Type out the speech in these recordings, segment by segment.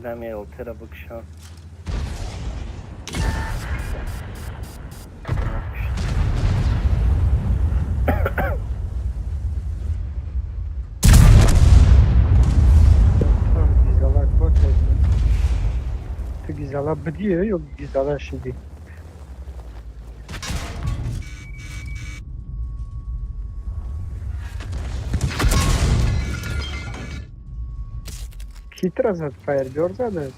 Нами ЛТ-ра бикшам. Там гизалак бакардим. Ту гизала бидие ё гизала шиди? Хитро зад, фаербёр зада.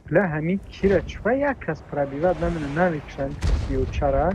Бля, ҳамин кира чӯа як кас пробиват намена, намекушанд 34-а.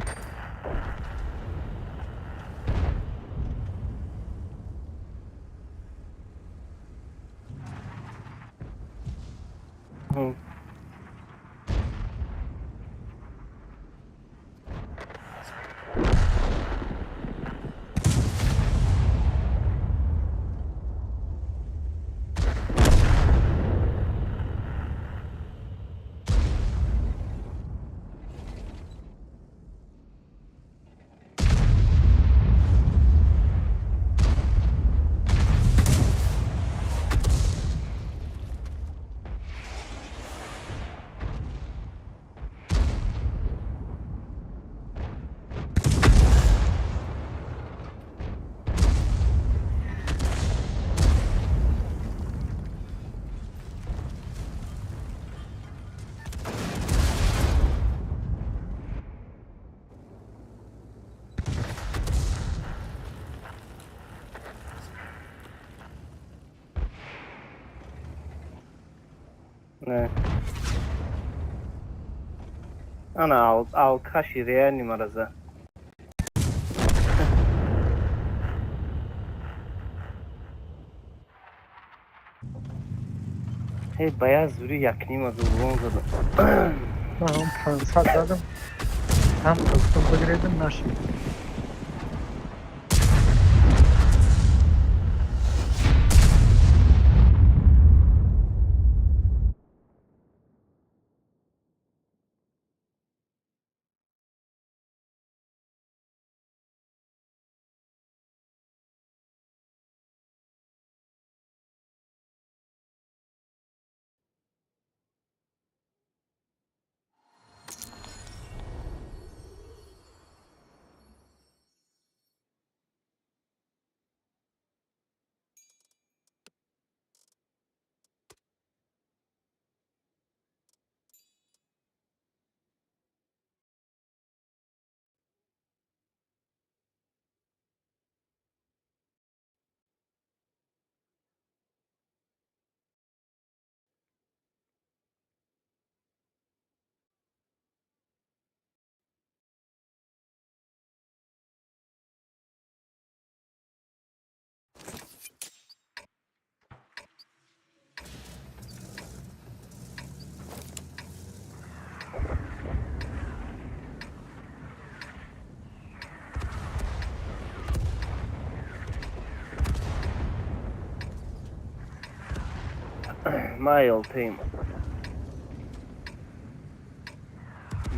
Не. Ана алкаши реальный мараза. Ҳей, ба як зури якнима зурбон задам. Ман ҳам 500 задам. Ҳам хостум бигиредам, нашид. My old team.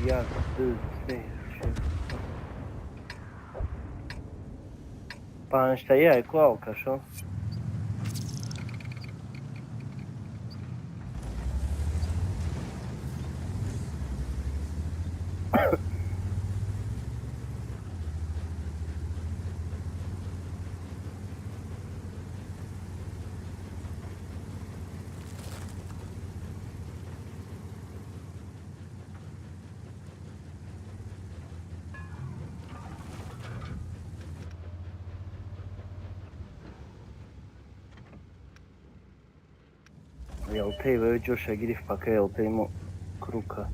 Як, ду, се, шест. Панҷтаи айку алкашо. ЛТ ва ҷоша гирифт, пока ЛТ мо крука.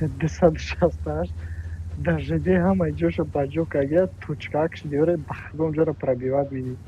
268 дар ЖД ҳамаи ҷоша ба ҷо карда, точкакш диёре ба ҳагом ҷора пробивать медид.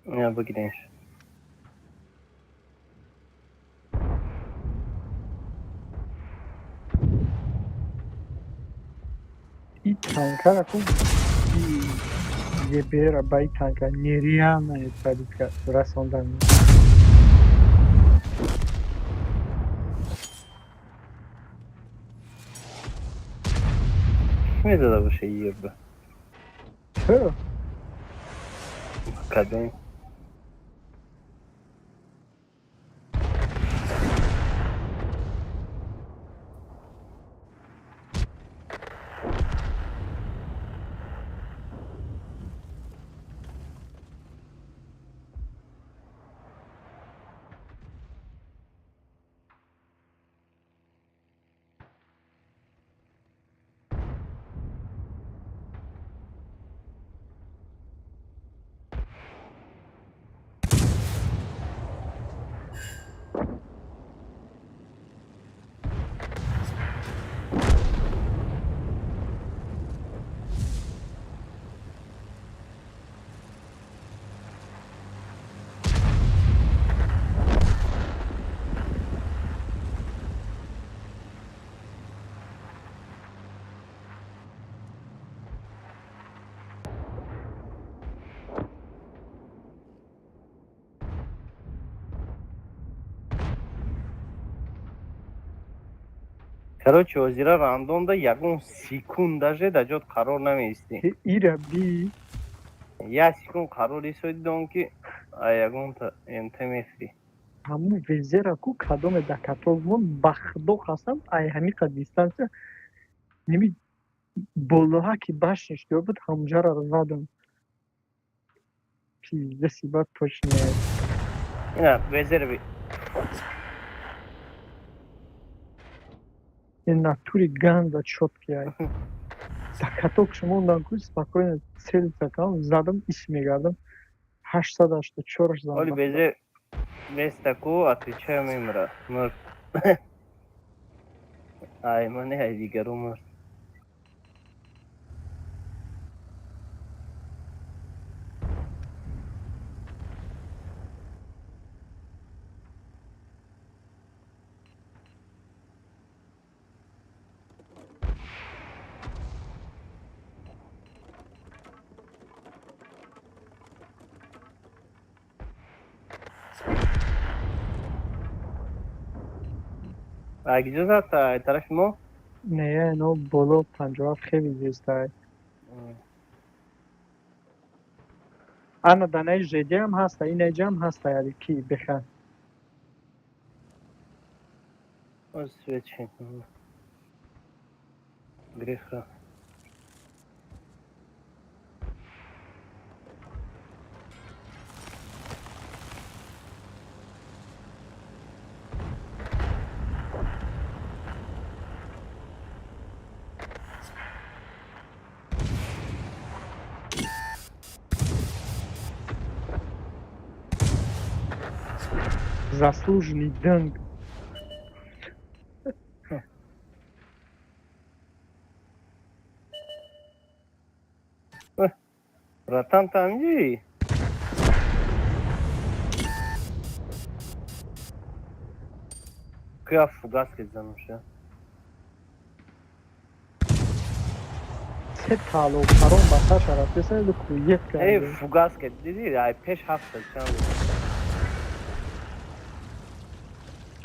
Я бигиренш. И танкара ку ЕБР ба и танка нереальная пробитка расондан. Медада боша ЕБ. Чаро? Кадом? Короче, озира рандомда ягон секунд даже да ҷот қарор намеистӣ. Ира би. Як секунд қарор исоди дон ки ягонта МТ мехӯрӣ. Ҳамун везера ку кадоме да каток мон, ба худо қасам, ай ҳамиқа дистанция ними болоҳа ки башниш ё буд, ҳамунҷаро задам. Пиздеси бад точно. Ина везера би. Ин натури ганда чёткий ай. Да каток шумондан ку спокойно целиться кардам, задам, ис мегардам. 884 задам. Оли безе вестаку отвечаю мемра. Мурд. Ай мане ай дигару мурд. Агиҷо зад ай тарафи мо? Не, ино боло 57 хеле зестай. Ана данаи ЖД ҳам ҳаста, инаҷа ҳам ҳаста, яъне ки беха. Оз свечи. Греха. Заслуженный дынг. Братан, там ҷи? Кия фугас ки зануша. Се таало парон ба сарша рафтеса, кует Эй, карде. Фугас ки диди, ай пеш ҳафта чанд.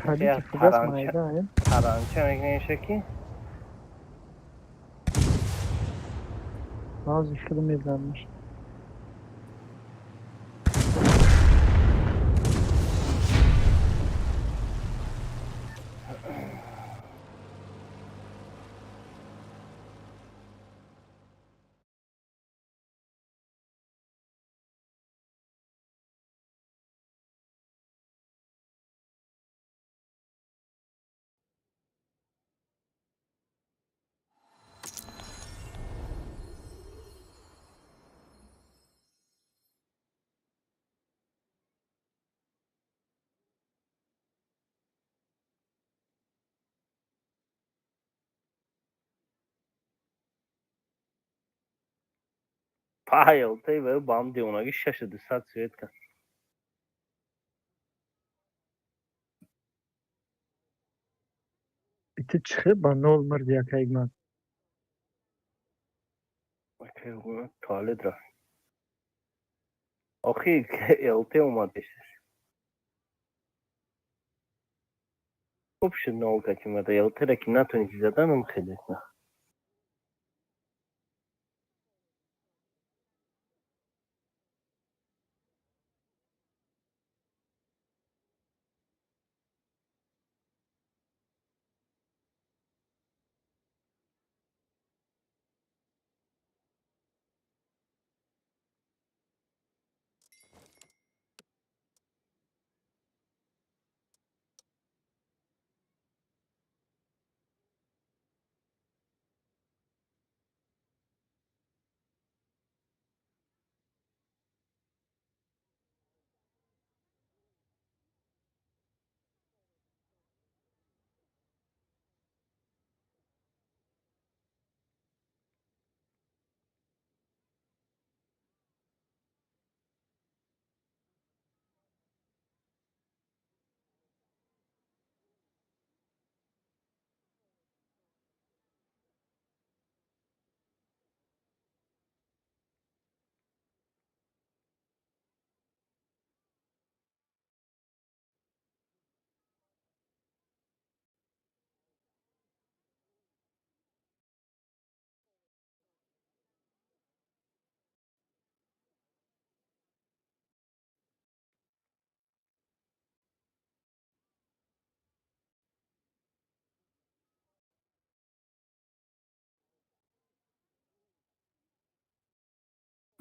Пробити фугас майда, э? Таранча мекунеша ки? Баъзе хеле мезанаш. Пайл, тей ва бам девонаги 6200 свет кард. Ити чихе ба нол мирди, акаигман? Туалет рафт. Охи ЛТ омад пешаш. Хуб шуд нол кати омада. ЛТ-ра ки натонисти заданам хеле.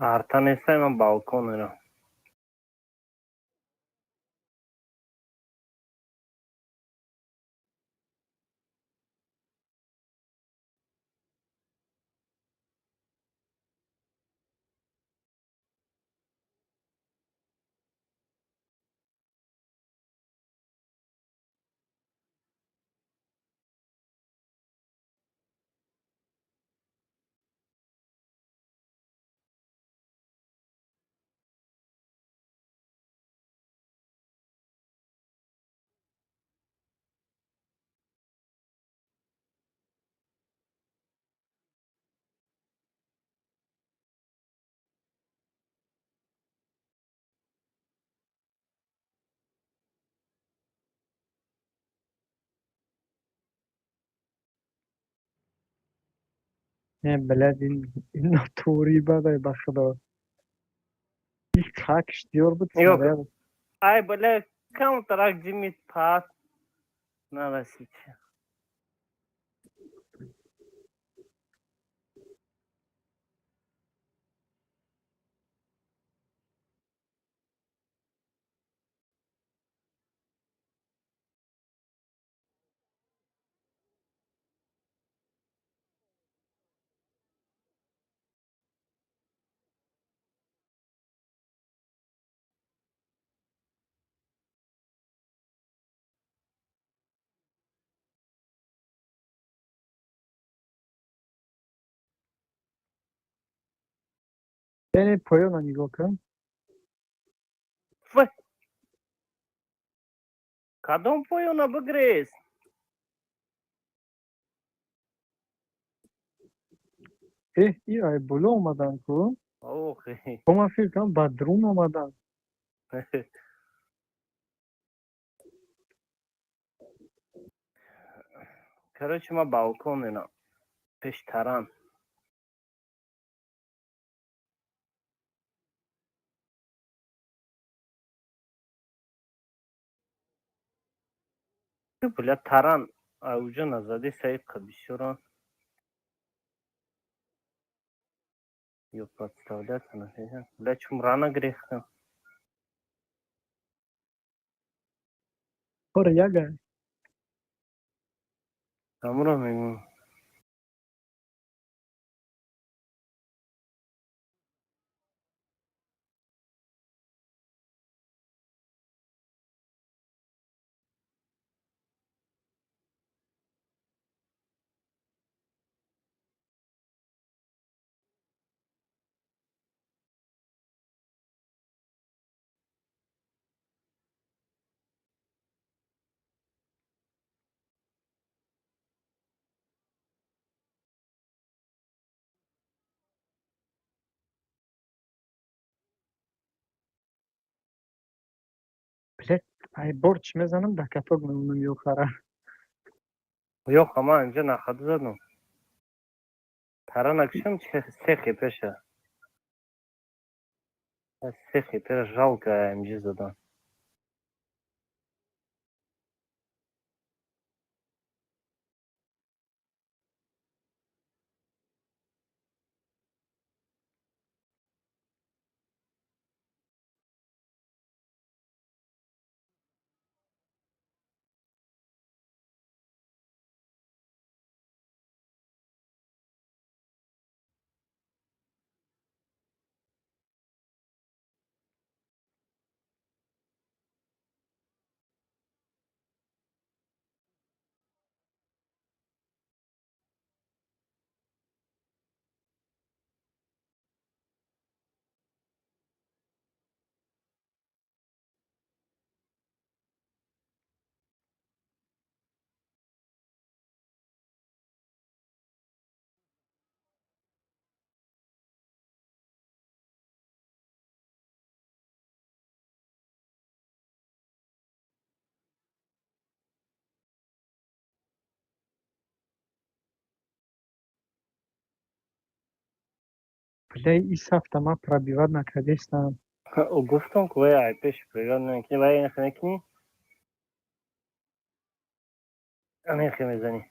Арта нестай, ман балконеро. Не, блядь, ин натури бадай, ба худо. Их как штиёр буд. Нигоҳ кун. Ай, бля, камтарак ҷимит пас нарасид. Яъне поёна нигоҳ кун. Вай! Кадом поёна, бигрез? Эҳ, и ай боло омадан ку. Охи. Бо ман фикр кардам, ба друн омадан. Короче, ман балконена. Пештаран. Бля, таран ауҷа назади саиқа бисёран. Ё подставляться нафига. Бля, чум рано грехтам. Хора яга. Ҳамуро мегӯм. Блядь, ай борч мезанам, да каток мемонам ё хара. Ёх, ман инҷа нахаду задам. Тарана кушам се хепеша. Се хепера жалко инҷа задан. Бля, и сафта ман пробивать накардестам. Гуфтам ку вай ай пеш пригод намекунӣ, вай инхе мекунӣ? Анехе мезанӣ.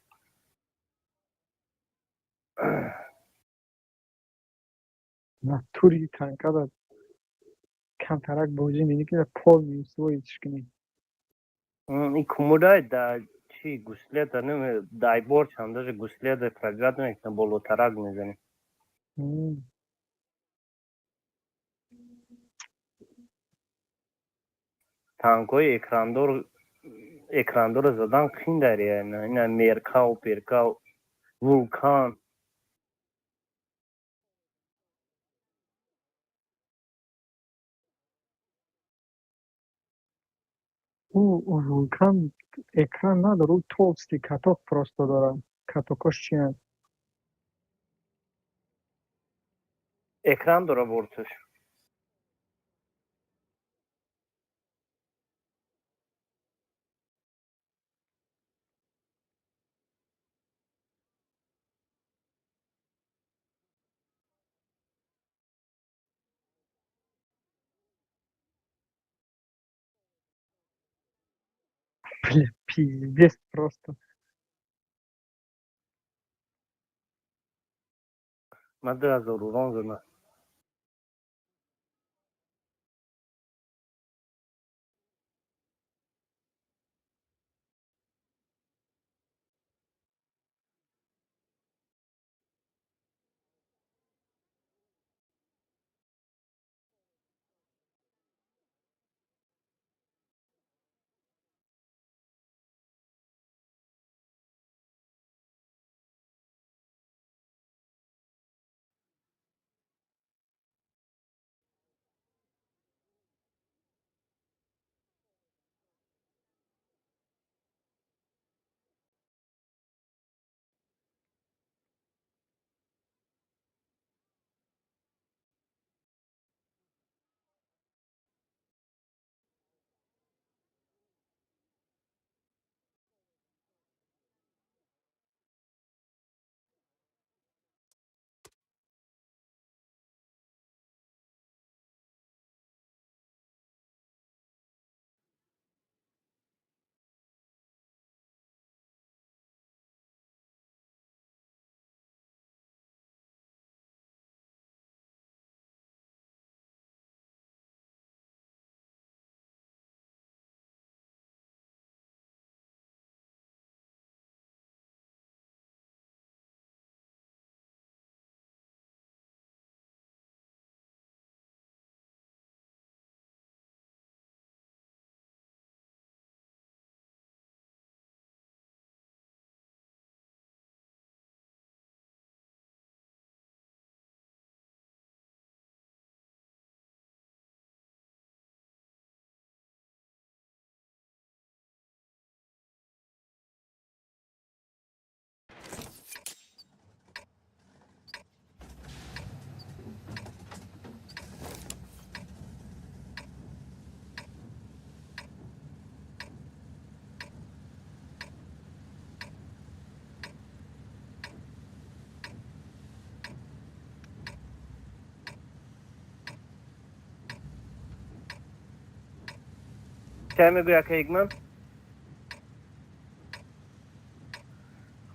Натури танкада камтарак бозӣ мени ки полный усвоить кунӣ. И кумудай да чи гуслета неме дайбор чам даже гуслета проград мекунам, болотарак мезанем. Танкҳои экрандор, экрандорро задан қин дар ина меркав перкав, вулкан. Ӯ вулкан экран надорад, ӯ толстый каток просто дорад. Катокош чиянд? Экран дора борташ. Бля, пиздец просто. Ман 2000 урон задам. Чай мегӯй, ака Ҳикмат?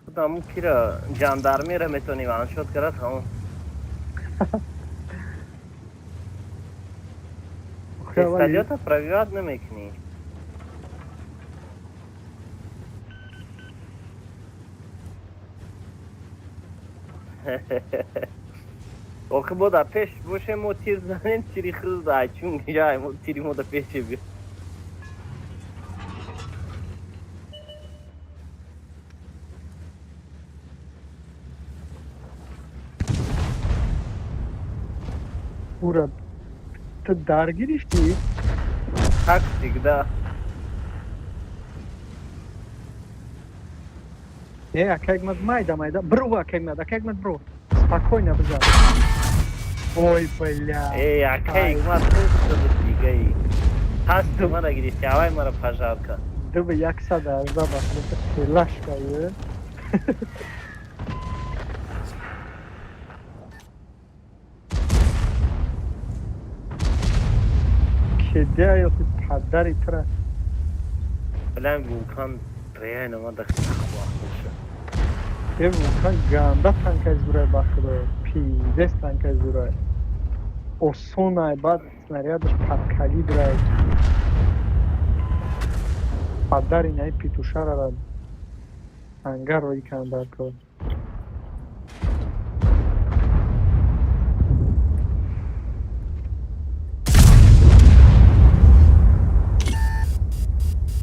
Худаму кира ҷандармера метавонем аншод карда, тамом. Пистолета пробивать намекунӣ. Охи, бо дар пеш бошем, мо тир занем, тири худ чун ҷай мо тири мо дар пеше би. Ура, ту дар гирифтӣ? Как всегда. Э, ака Ҳикмат, майда, майда. Биров, ака Ҳикмат, ака Ҳикмат, биров. Спокойно бизан. Ой, бля. Эй, ака Ҳикмат, ту дигаи. Ҳасту мара гирифти, авай мара пожарка. 2 118 ба флашка е. Кедя ё падари тра. Блин, вулкан реально мада хахва. Э, вулкан ганда танкай зурай, ба худо. Пиздец танкай зурай. Осонай, баъд снарядаш подкалибрай. Падари наи петушарара ангар роӣ кардам дар кор.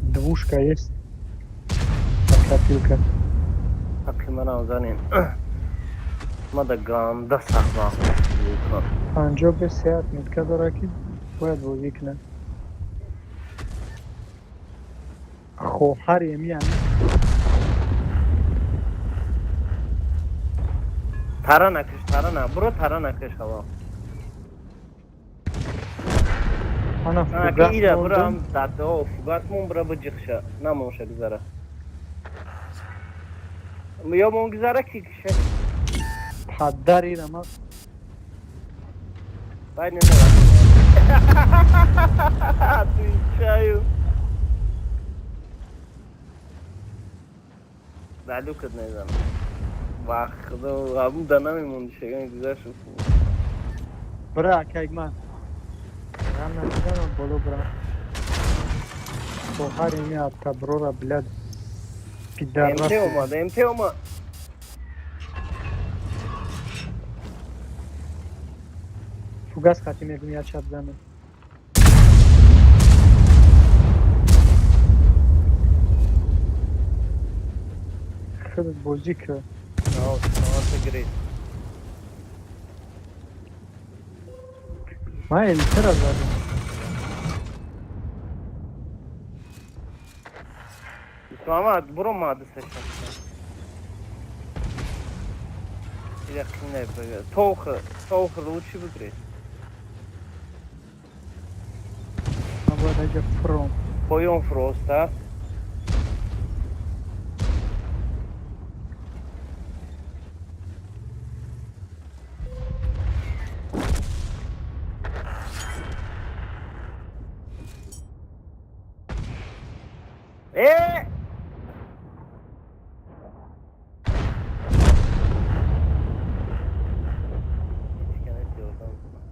Двушка есть. Копилка. Ҳаққи манам занем. Мада ганда сахт махлуқ. Панҷоҳ бе се отметка дорад, ки бояд бозӣ кунад. Хоҳари ами ами. Тара накиш, тара на. Буро тара накиш ҳаво. Ана На, фугас ки ира буро мондам. ҳам дадао фугас мон бура биҷиқша. Намонша гузара. Ё мон гузара ки киша. Падари ира ман. Вай ненавам. Отвечаю. Далюкат незанам. Ва худо, ҳамун да намемонди шаган гузашт. Бира, акайг ман. Ғам намезанам, боло бира. Хоҳари ами Аттаброра, блядь. Пидарас. МТ омад, МТ омад. Фугас хати мегум, я чап занам. Худат бозӣ кар. Гиред. Ман элитера задам. Исмамад, буро мади саша. Ира қинай бага. Тохи, тохи лучше бигиред. Ман бояд аҷа фуром. Поён фуроста. Э! Ҳеҷ ёрдам кунам.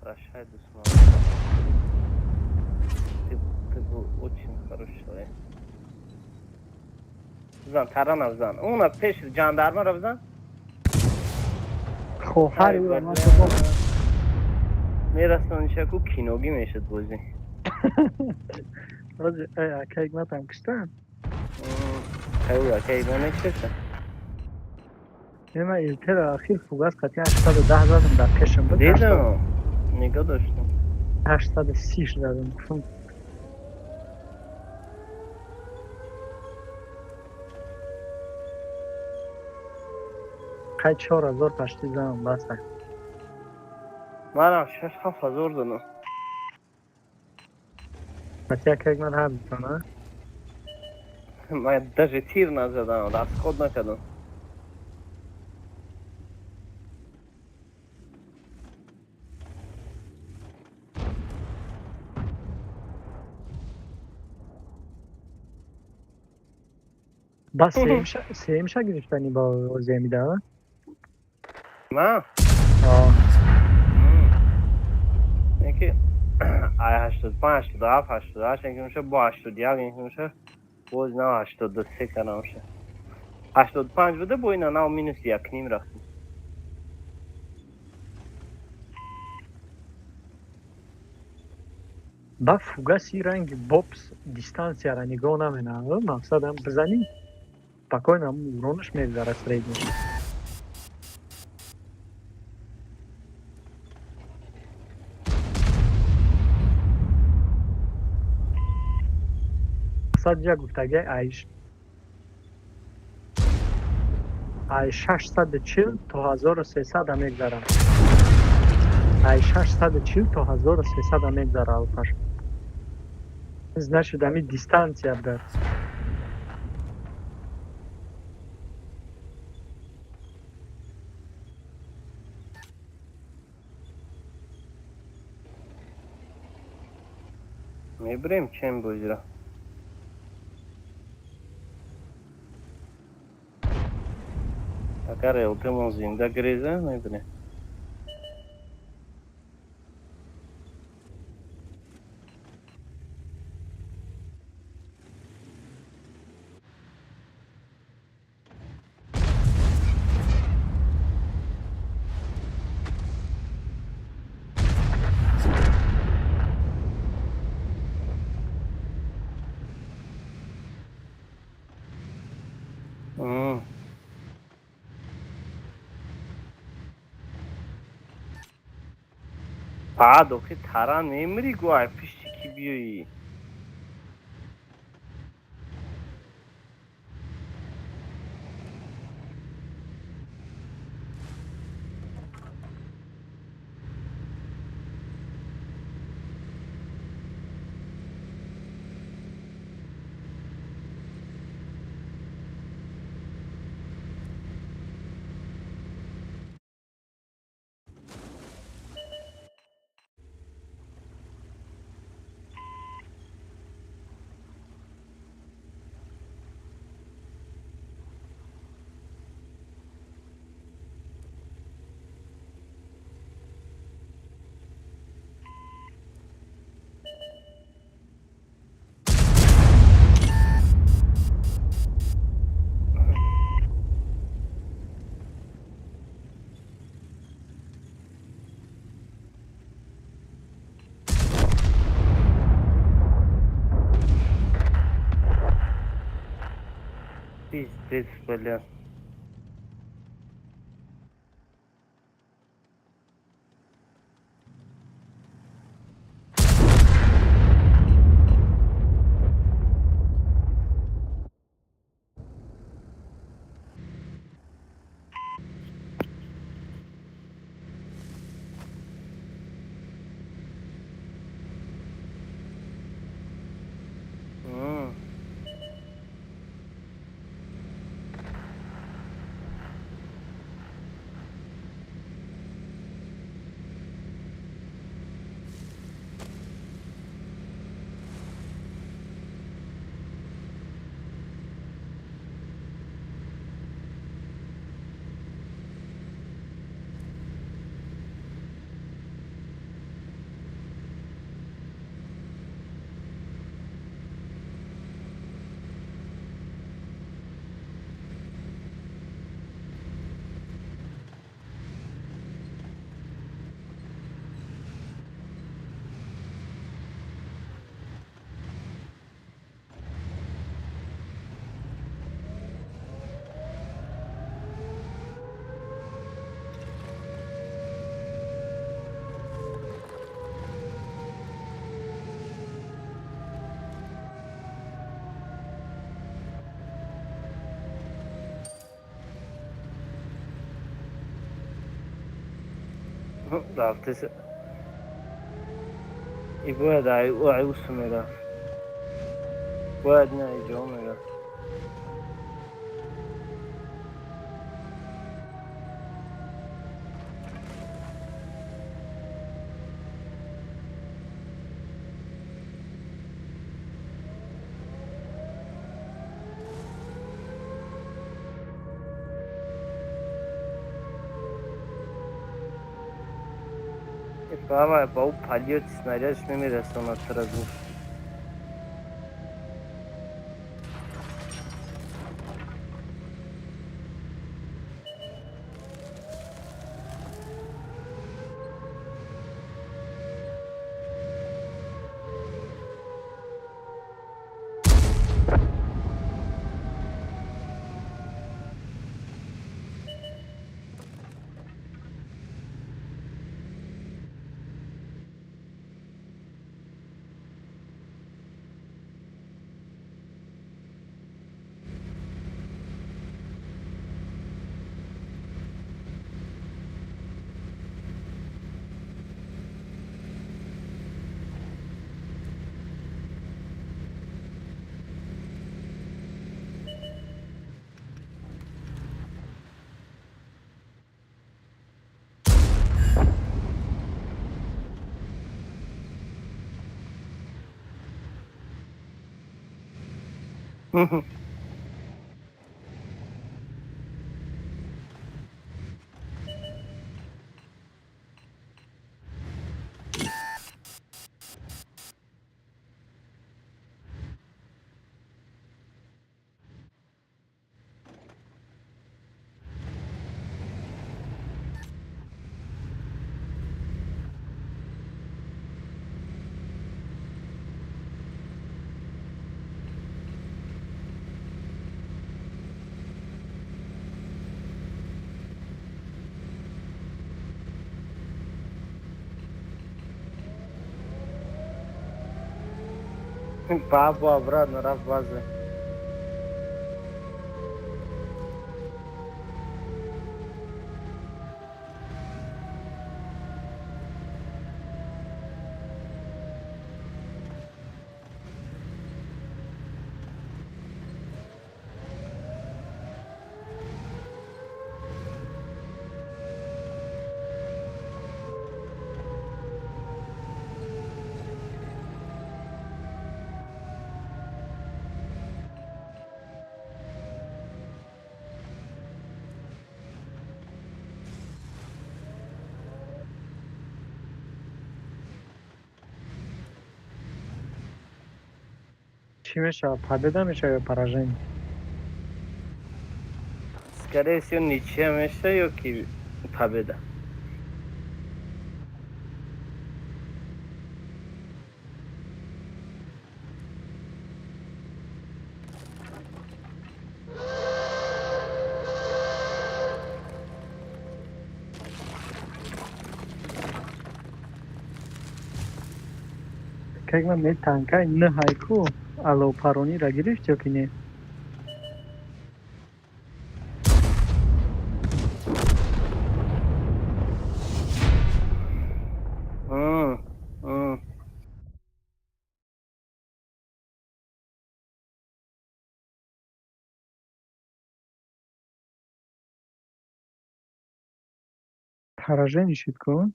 Прощай, дусман. Ты был очень хороший человек. Бизан, тарана бизан. Уна пеш жандармаро бизан. Хоҳари ӯро ман додам. Мерасонишаку киногӣ мешуд бозӣ. Рози, ай, акайг матам киштан. Аю, акай намекшеша. Не, ман элитера ахир фугас қати 810 задам, дар пешам буд. Дидам. Нигоҳ доштам. 830 задам. Гуфтам қай 4000 пашти задам, баса. Манам 6-7 ҳазор додам. Қати акайг ман ҳар дутона. Ман даже тир назадам, расход накардам. Бас сеюмша гирифтани ба оземида? Ман? Яки ай 85, 87, 88 яки меша, бо 81 яки меша, боз нав 83 кардам меша. 85 буда, бо ина нав минус як ним рафтем. Ба фугаси ранги бобс дистанцияра нигоҳ наменам. Мақсадам бизанӣ спокойно уронаш мегузарад средниш. Мақсад ҷа гуфтагиай ай 640 то 1300 мегзарад. Ай 640 то 1300 мегзара алфаш. Значит, ами дистанция бдар. Мебирем чем бозиро. Агар ЛТмон зинда гиреза, мебирем. Баъд охи таран мемирӣ, гу ай пишти ки биёӣ. Пиздец, бля. Рафтес. И бояд ай усу мерафт. Бояд на иҷо мерафт. Права, ба ӯ палёти снарядш намерасонад тура гуфт. Бабу обратно рафт база. Чӣ мешавад, победа мешавад ё поражение? Скорее всего, ничья меша ё ки победа. Как ман не танкай наҳай ку аловпарониро гирифт ё ки не? Поражение шид ку.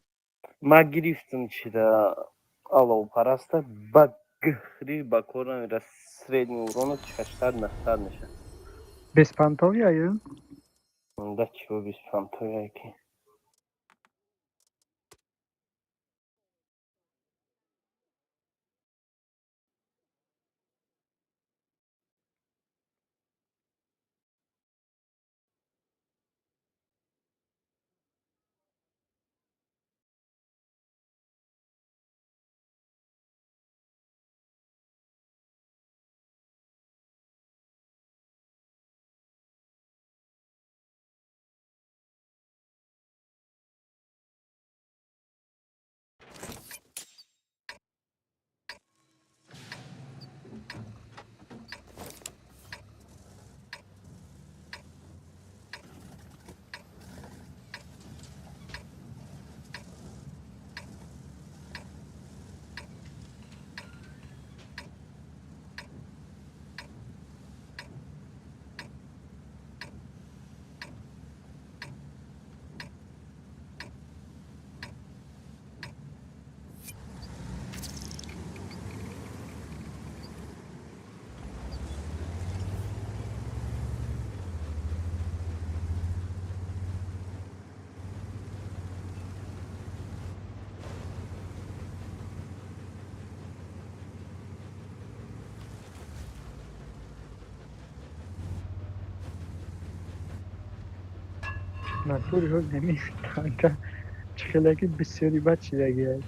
Ман гирифтам чида аловпараста, ба гхри ба кор намера, средний урона 600 900 меша. Беспонтовый аю? Да чего беспонтовый ки? Натури ҳоз неми танка чӣ хелаки бисёри бад чидаги.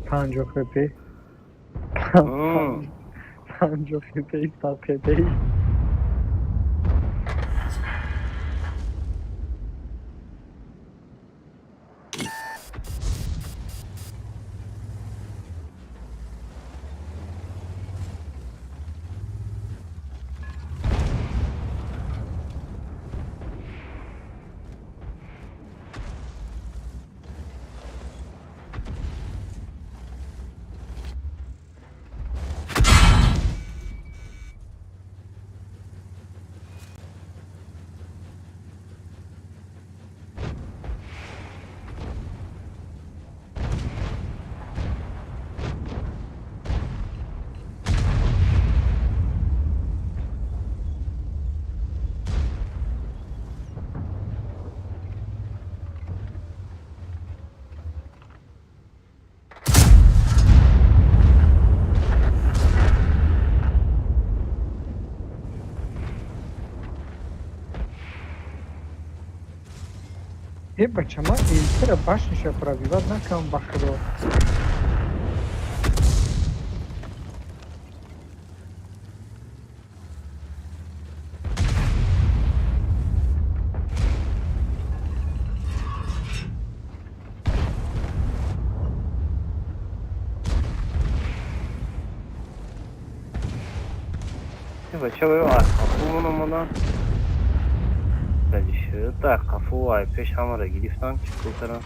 50 хп. 50 хп, 100 хп. Э, бача, ман элитара башниша пробивать накам, ба худо. Бача, қафо омадан. Дар қафо ай пеш ҳамаро гирифтан, чӣ кор кардам?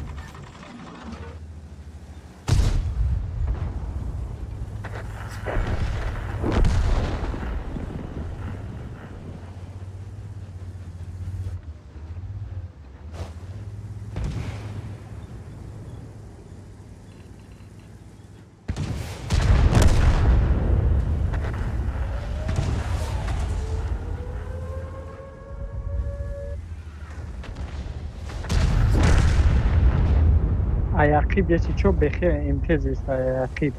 Аяқиб яси чо бехе МТЗ аст аяқиб.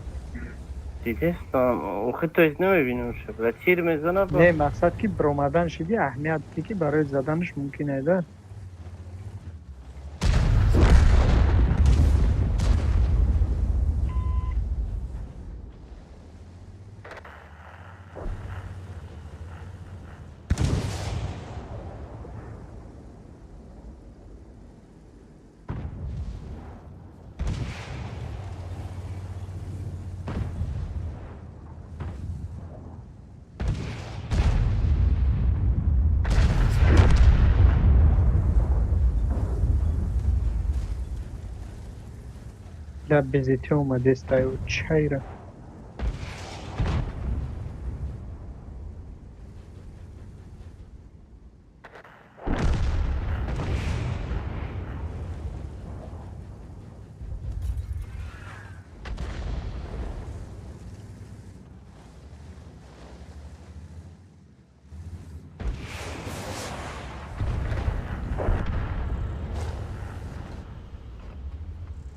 Дидестам, охи то есть намебинам шаб. Тир мезанад. Не, мақсад ки биромадан шиди, аҳамият ки барои заданаш мумкин айда. Да безете омадестаю чайра.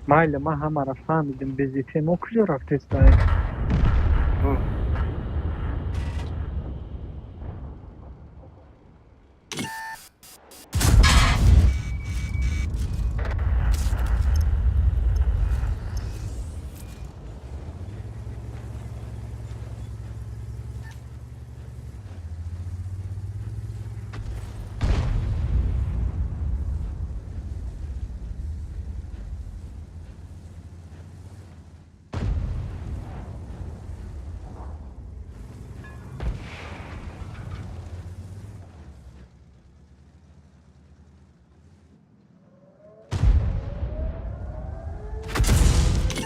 Майли, ман ҳамаро фаҳмидим, безете мо куҷо рафтестаем?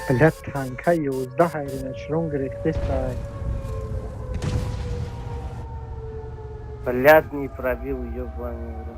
Бля, танка 11 айрина чирон гирифтестай. Блядь, не пробил, ёбаный в рот.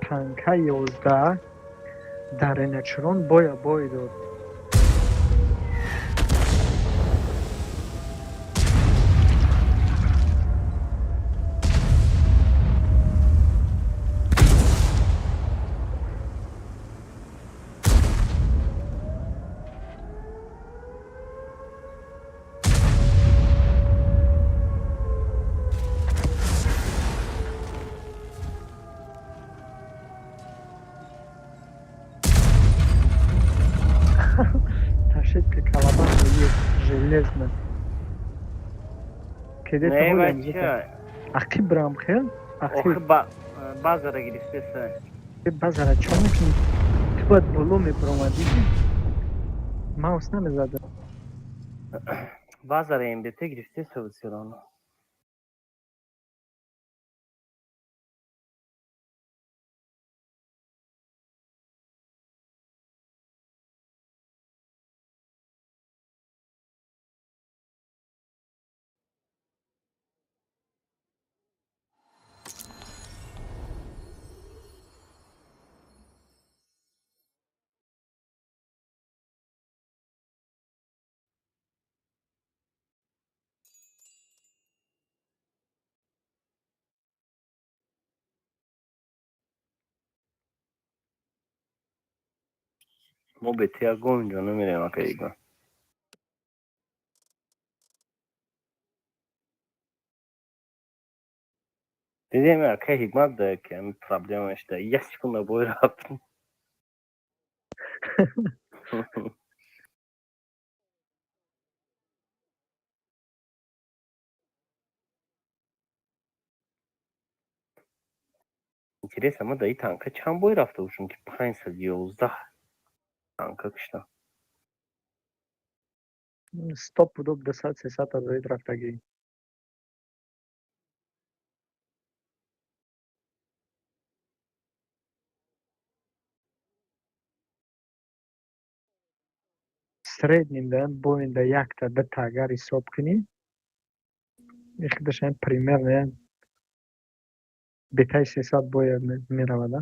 Танка 11 дар Эначирон боя бой дод. Ошибка Колобанова есть железно. Не, бача. Ақиб брам хел? Охи базара гирифтеса. Базара чо мекунӣ? Ту бояд боло мебиромадӣ. Маус намезада. Базара МБТ гирифтеса всё. Мо бе ту ягон ҷо намерем, ака Игор. Дидем, ака Ҳикмат, да ки ҳами проблема шуда, як секунда бой рафт. Интересно, ма дар ин танка чанд бой рафта бошам, ки 511 танка киштам? Стоп пудов 200 300 азоид рафтагӣ. Средним да боинда якта дута агар ҳисоб кунӣ, ихудашам примерно бетаи 300 боя меравада.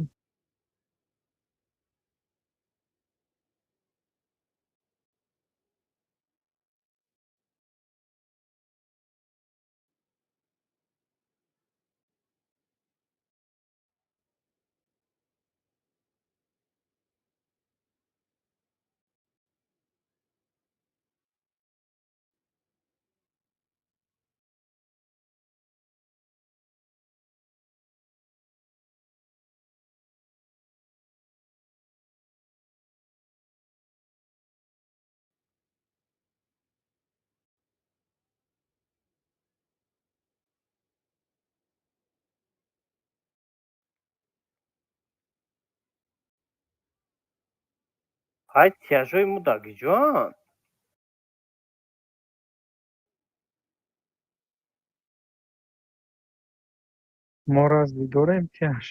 Ҳай, тяжои мо дар киҷоанд? Мо разве дорем тяж?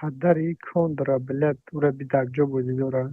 Падари кондра, блядь, ура бидакҷо бозӣ дора.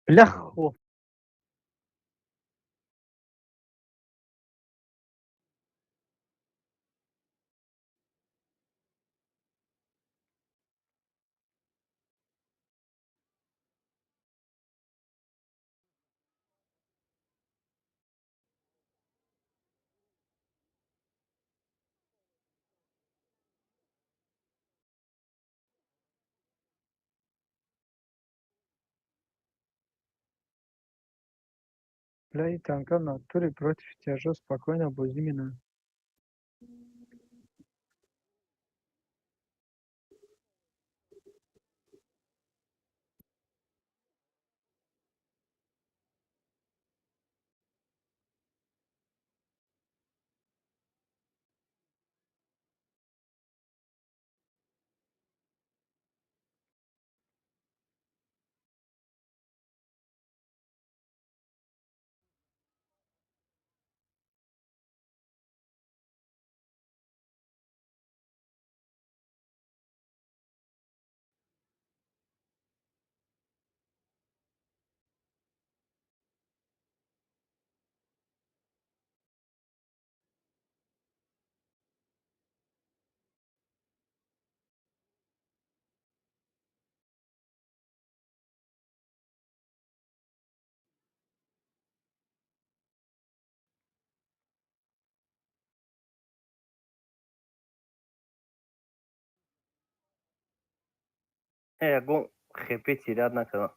Бляхо! Бля, и танка в натуре против тяжа спокойно бозӣ менад. Ягон хепе терять накардам.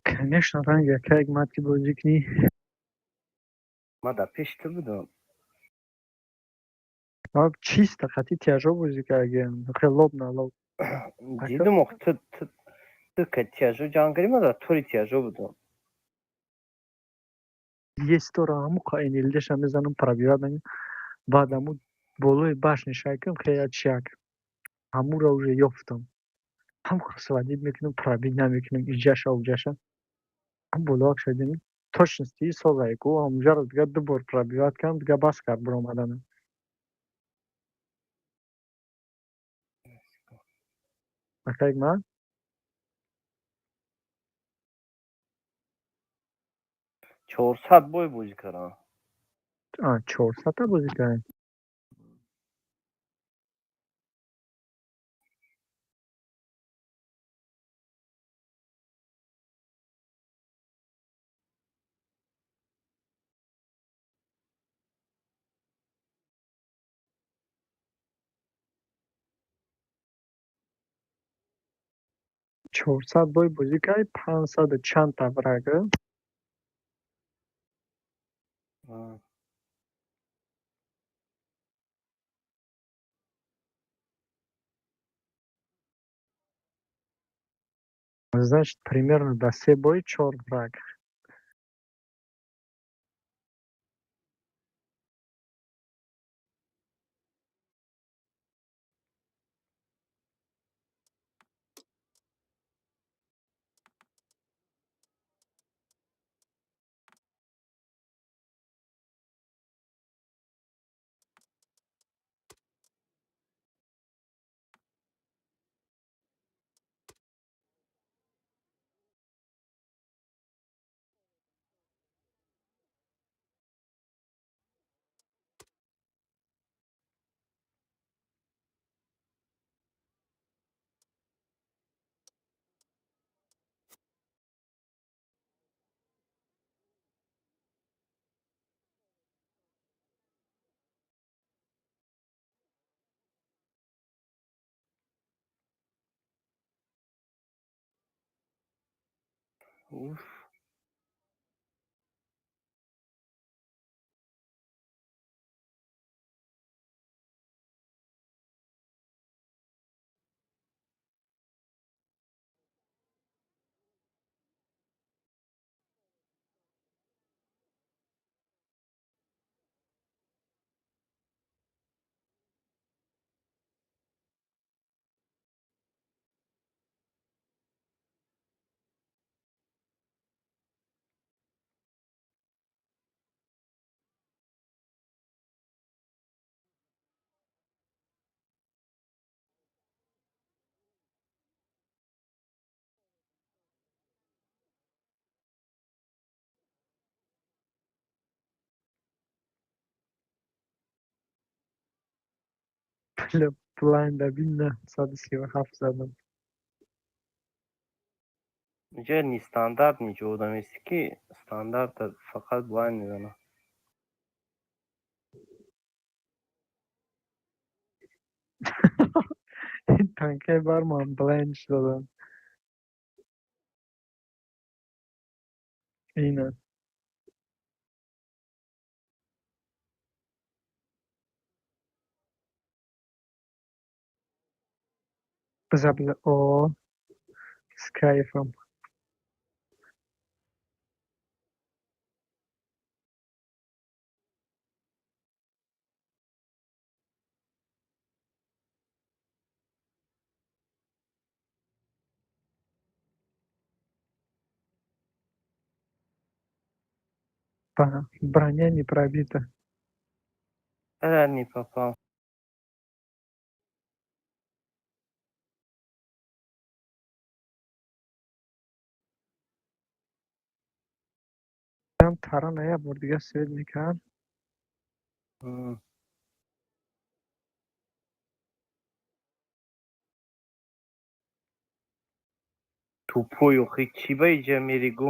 Конечно, ранг якаяк мад ки бозӣ кунӣ. Ман дар пеши ту будам. Чисто хати тяжо бозӣ кардагиам. Хел лоб на лоб. Дидум, ох, ту ка тяжо ҷанг кардӣ, ман дар тори тяжо будам. Есть тора ҳаму НЛДша мезанам, пробивать намекунам. Баъд ҳаму болои башни шайкам хея чиак. Ҳамуро уже ёфтам. Ҳам сводить мекунам, пробить намекунам, иҷаша уҷаша. Ҳам болоак шадем. Точности созае ку ҳамуҷаро дига ду бор пробивать кардам, дига бас кард биромаданам. Акайк ман? 400 бой бозӣ кардам. А, 400-та бозӣ кардем. 400 бой бозӣ кардӣ, 500-у чандта враг. Значит, примерно до се бой чор враг. Уф. Блайнд бин 137 задам. Инҷа нестандарт ничо одамест, ки стандарта фақат блайнд мезанад. Танкаи барман блайнд шудадам. Ина. Биза, биза. О, с кайфом. Броня не пробита. Не попал. Там тарана я бор дига свет мекард. Тупой, охи чӣ ба иҷа мери гу?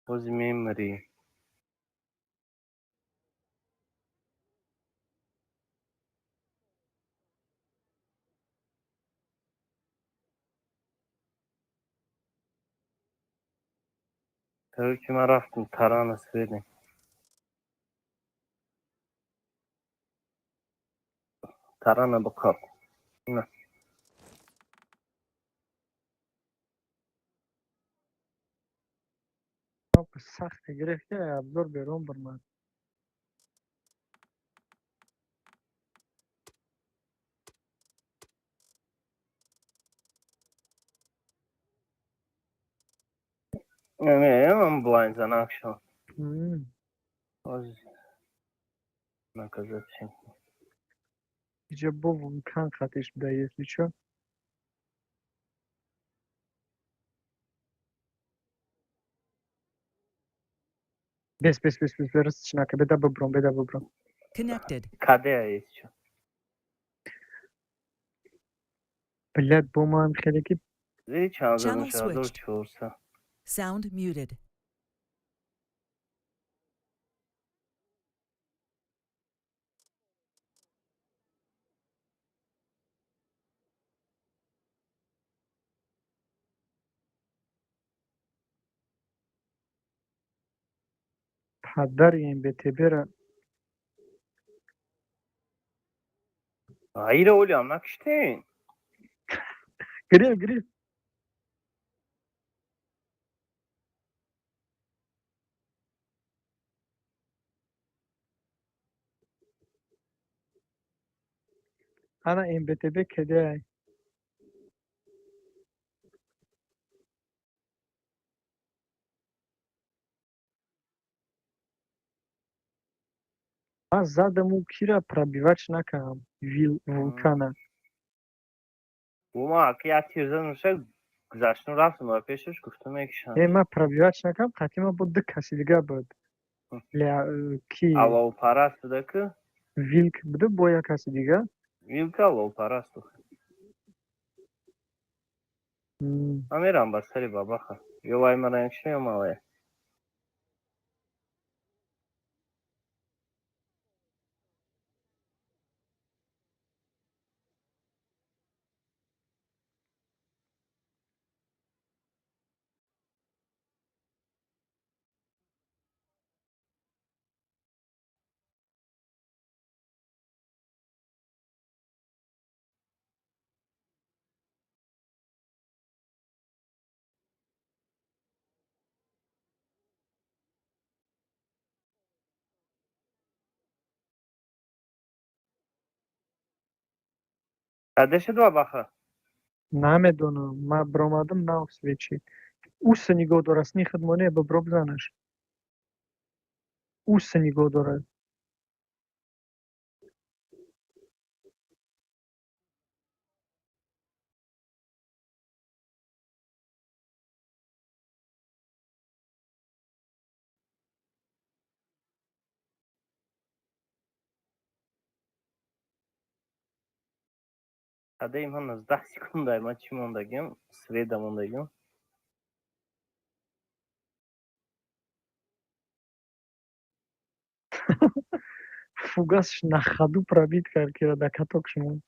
Боз мемирӣ. Короче, ман рафтам тарана сведем. Тарана бикап. На. Сахт гирифт, ки обзор берун бурмад. Не, блайн занак шо. Наказать. Иҷа бо вулкан хатиш буда, если чо. Бес, бес, бес, бес, растш нака, беда бибром, беда бибром. Connected. Каде есть чо? Блядь, бо ман хеле ки Зири чанд Channel мешавад? switched. 400. Sound muted. Падари МБТБ-ра. Аира олиам накиштен. Гирифт, гирифт. Ана МБТБ кеде. Ман задаму кира пробивать накардам вил вулкана. Ума ак як тир задам, шак гузаштум, рафтум ба пешаш, гуфтум мекишам. Э, ман пробивать накардам, қатъи ман бо ду каси дига буд. Ля ки Аловпараст буда ки? Вилк буда бо як каси дига. Вилка аловпараст. Ман мерам ба сари бабаха. Ё вай мара мекиша, ё ман вая. Каде шуд бабаха? Намедонам, ман биромадам нав свечи. Уса нигоҳ дорад, сни хидмоне бибро бизанаш. Уса нигоҳ дорад. Каде ман 19 секунда, ман чӣ мондагим? Сведа мондагим. Фугасш на ходу пробить кард, кира да катокш монд.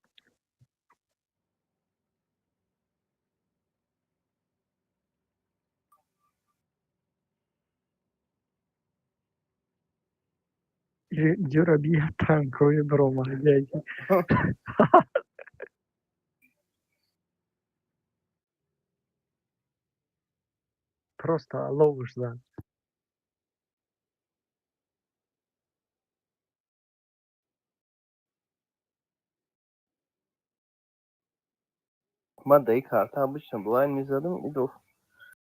Юра бия танкои биромад яки. Просто ловуш зад. Ман дар ин карта обычно блайн мезадам, идо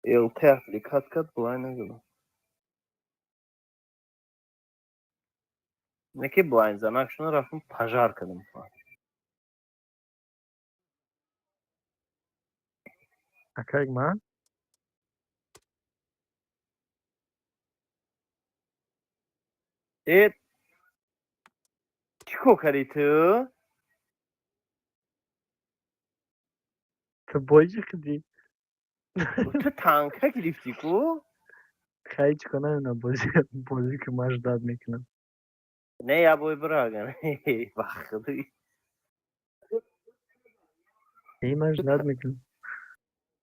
ЛТ аппликат кард, блайн назадам. Не ки блайн занак шуна рафтам пожар кардам. Акай ман? Э, чӣ кор кардӣ ту? Ту бои хидӣ? Ту танка гирифтӣ ку? Хай, чӣ кор намедонам, бозӣ бозӣ ки ман ждать мекунам. Не, я бой бира ба худо. Э, ман ждать мекунам.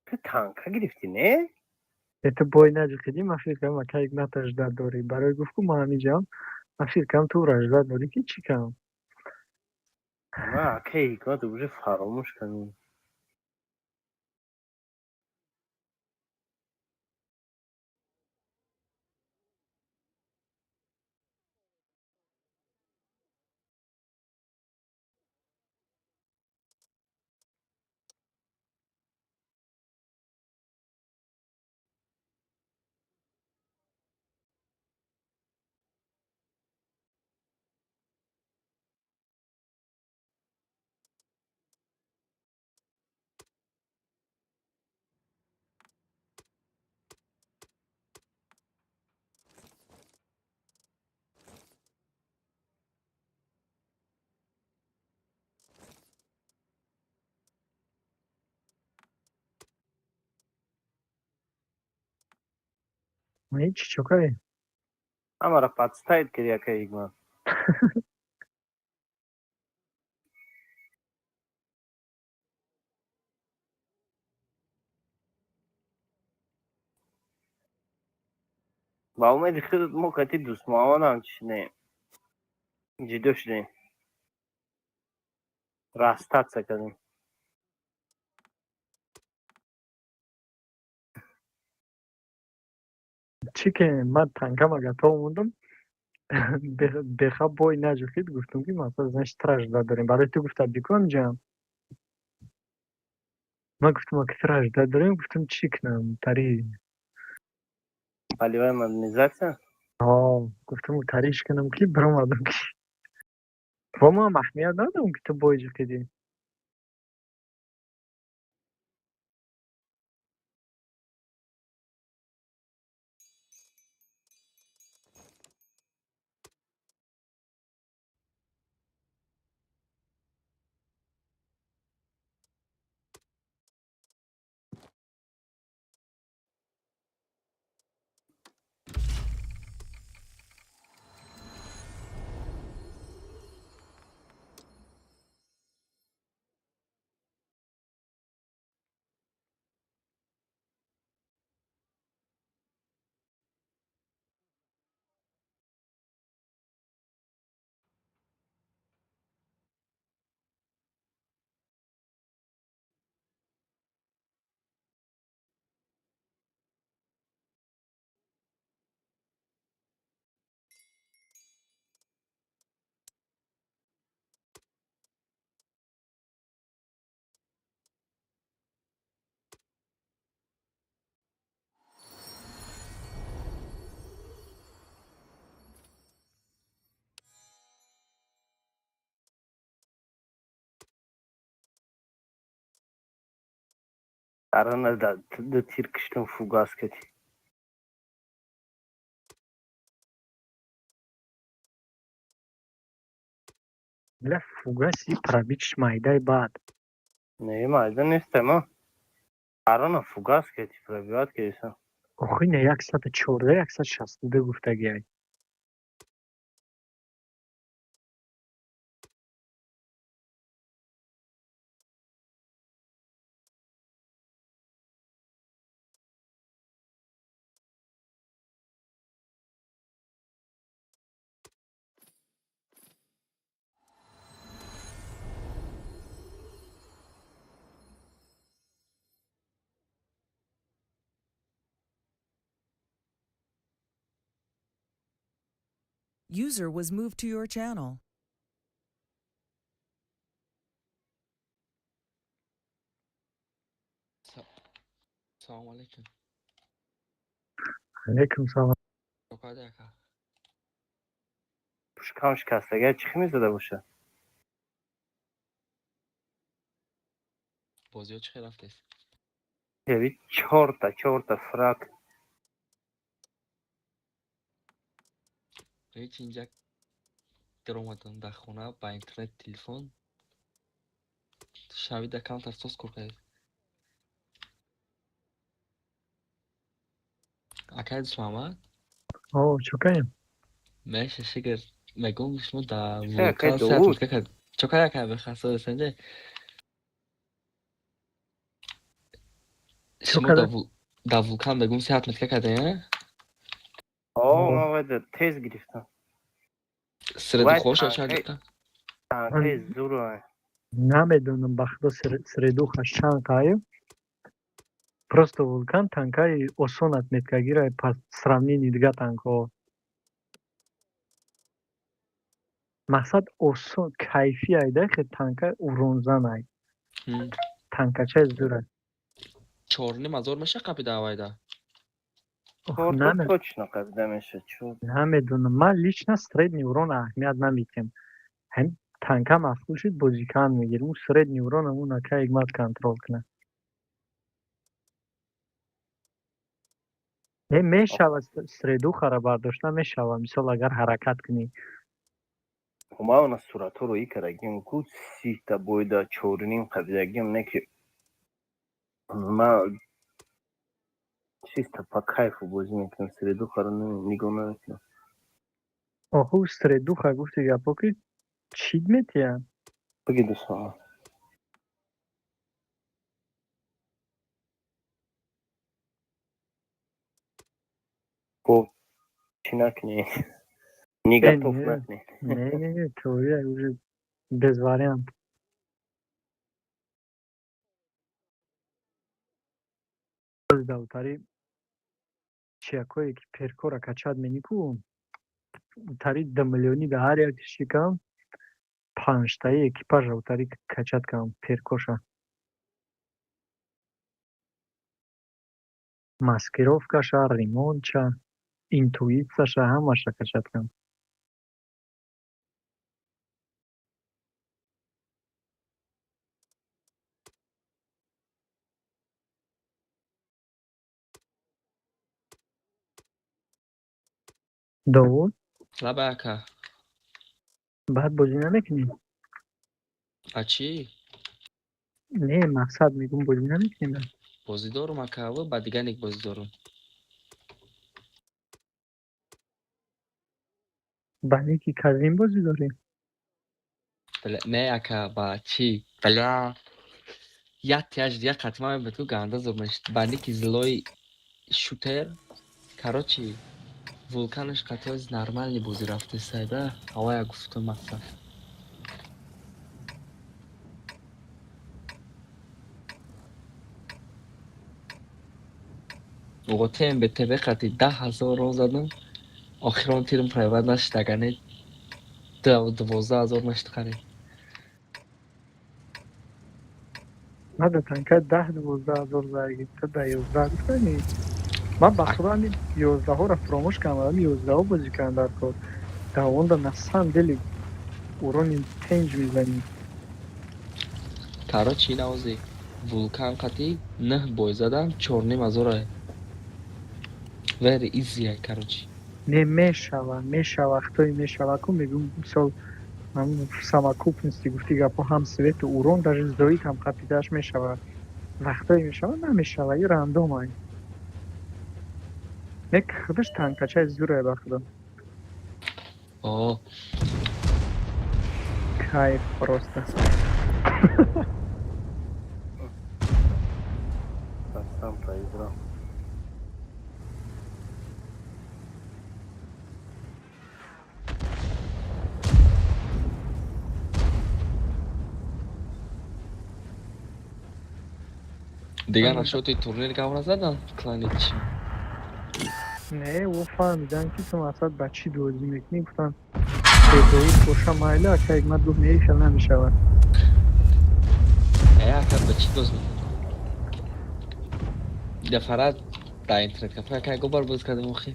Ту танка гирифтӣ, не? Это бой наҷиқидӣ, ман фикр кардам, ака Ҳикмата ждать дорӣ. Барои гуфт, ку ман ҳамиҷам, ман фикр кардам, ту ӯра ждать дорӣ, ки чӣ кам. Ман акаи Ҳикматро уже фаромӯш кардем. Ҳеҷ чӣ кардӣ? Ҳамаро подставить кардӣ, акаи Ҳикмат. Ба умеди худат мо кати дӯстмуҳаммадам чӣ шудем? Ҷидо шудем. Расстаться кардем. Чӣ ки ман танкама готов мондам, беха бой наҷухид, гуфтам, ки масалан, значит, тра ждать дорем. Барои ту гуфта бикунам ҷам. Ман гуфтам, ака, тра ждать дорем, гуфтам, чӣ кунам, тари. Полевая модернизация? Ҳо, гуфтам, тариш кунам, ки биромадам, ки ва ман аҳамият надодам, ки ту бой ҷиқидӣ. Тарана ду тир киштум, фугас кардӣ. Бля, фугаси пробитьш майдаи баъд. Не, майда нестем, а. Тарана фугас кардӣ, пробивать кардиса. Охи не, 114, 162 гуфтагиай. User was moved to your channel. Салому алейкум. Алейкум салом. Чокади, ака? Пушкам шикастагия, чӣ мезада боша? Бозиҳо чӣ хел рафтест? Яви чорта, чорта фраг. Ҳеҷ, инҷа даромадам дар хона ба интернет, телефон шавида, камтар соз кор кардед. Акай Дусмуҳаммад? О, чокаем? Меша, шигр, мегӯм, шумо дар Чӣ, акай вулкан Довуд? сеатон кард. Чокай, акай, бехасо сенде? Шумо Чокада? дар Дар Вулкан бегум се отметка кардем, а? О, ман вайда тез гирифтам. Среду хоша чанд гирифтам? Танкаи зур. Намедонам, ба худо, средуха чанд қаю. Просто Вулкан танкаи осон отметкагира по сравнению дига танкҳо. Мақсад, осон, кайфӣ айда, хе танкаи уронзанай. Танкачаи зурай. 4,5 ҳазор меша қапида авайда? Точно қапида меша. Намедонам, ман лично средний урон аҳамият намедиҳам. Ҳам танка мафқул шуд, бозикан мегирем. Ӯ средний урон ҳамун ака ҳикмат контрол кунад. Не, мешава, средухара бардошта мешава, мисол, агар ҳаракат кунӣ. Ман она суратҳоро и кардагим ку, 30-та бойда 4,5 қапидагим, не ки ман чисто по кайфу бозӣ мекунам, средухаро нигоҳ намекунам. Оху, средуха гуфти гапо ки чит метиҳад? Биги, дӯстон. Хоб, чӣ накунӣ? Нигатов накунӣ. Не, не, не, теория уже без вариант. Давтари чиякое ки перкора качать менику, тари 2 миллиони да ҳар як шикам панҷтаи экипажа утари качать кардам перкоша. Маскировкаша, ремонтша, интуитсияша, ҳамаша качать кардам. Довуд? Лаба, ака. Баъд бозӣ намекунӣ? А чӣ? Не, мақсад, мегӯм, бозӣ намекунӣ баъд? Бозӣ дорум, ака, ба диганик бозӣ дорум. Ба ники Казим бозӣ дорӣ? Не, ака, ба чӣ? Бля, як тяж як хатма мебуд ку, ганда зур мешид. Ба ники злой шутер. Короче, Вулканаш қатъоз нормальный бозӣ рафтесайда, ҳавая гуфтум мақсад. Ого, ТМБТВ қати 10 000 рон задам, охирон тирм пробить нашид, агар не 12 000 нашид қариб. Ман да танка 10-12 ҳазор заги, ту да 11 гуфтани. Ман ба худо ҳамин 11-ҳоро фуромӯш кардам, ҳамин 11-ҳо бозӣ кардам дар кор. Давонда на самом деле урони пенҷ мезанӣ. Короче, инавози Вулкан қати нӯҳ бой задам, 4,5 ҳазора. Very easy, короче. Не, мешава, мешава, вақтое мешава ку, мегӯм, мисол, ҳамун совокупности гуфти гапҳо, ҳам свету урон, даже зоид ҳам қапидааш мешава. Вақтое мешава, намешава, и рандомай. Не, худаш танкачаи зурае, ба худо. О. Кайф просто. Сам проиграл. Дигар нашоти турнир гап назадан клани чӣ? Не, ӯ фаҳмидан ки ту мақсад ба чӣ бозӣ мекунӣ, гуфтан бедоуд боша майла, ака Ҳикмат гуфт, не, хел намешавад. Э, ака, ба чӣ боз мекунӣ? Дафара дар интернет кафе ака ягон боз кардем охи.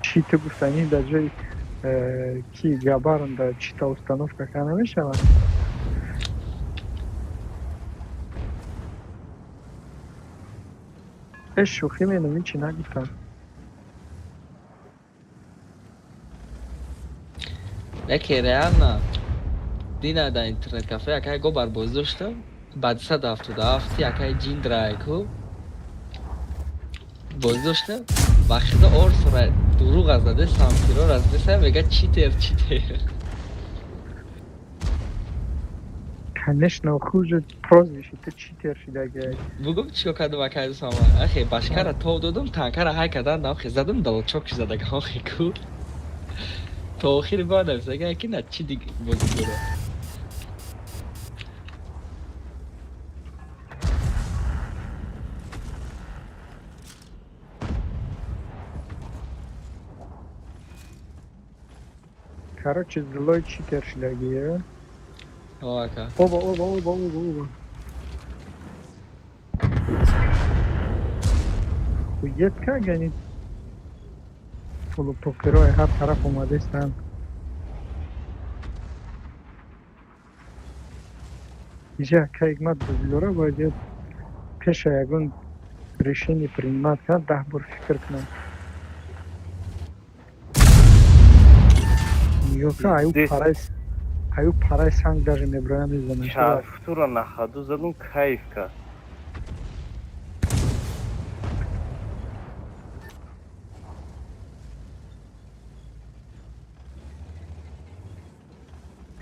Чӣ ту гуфтанӣ, дар ҷои ки габарн да чита установка карда намешавад? Э, шӯхӣ менам, ҳичи нагуфтам. Яке реально дина дар интернет кафе ака ягон бар бозӣ доштам, ба 277 акаи ҷиндрайку бозӣ доштам, ба хидо орсора дуруғ аз заде самтирор аз деса, мега читер, читер. Конечно, хуже прозвище, ту читер шидаги. Бугум, чико кардам, акай Усама? Ахе, башкара тов додум, танкара ҳай кардан, охе задум, далчок задага, охе ку. То охири ба нависага, ки на чи диг бозӣ дора. Короче, злой читер шидаги. О, ака. Оба, оба, оба, оба, оба. Хует, как они полупокерой ҳар тараф омадаистанд. Иҷа ака Ҳикмат бозидора бояд я пеша ягон решение принимать кунад, 10 бор фикр кунад. Нигоҳ кун, аю Здесь- парай, аю парай санг даже меброя мезанад. Чарфтура на ходу задум, кайф кард.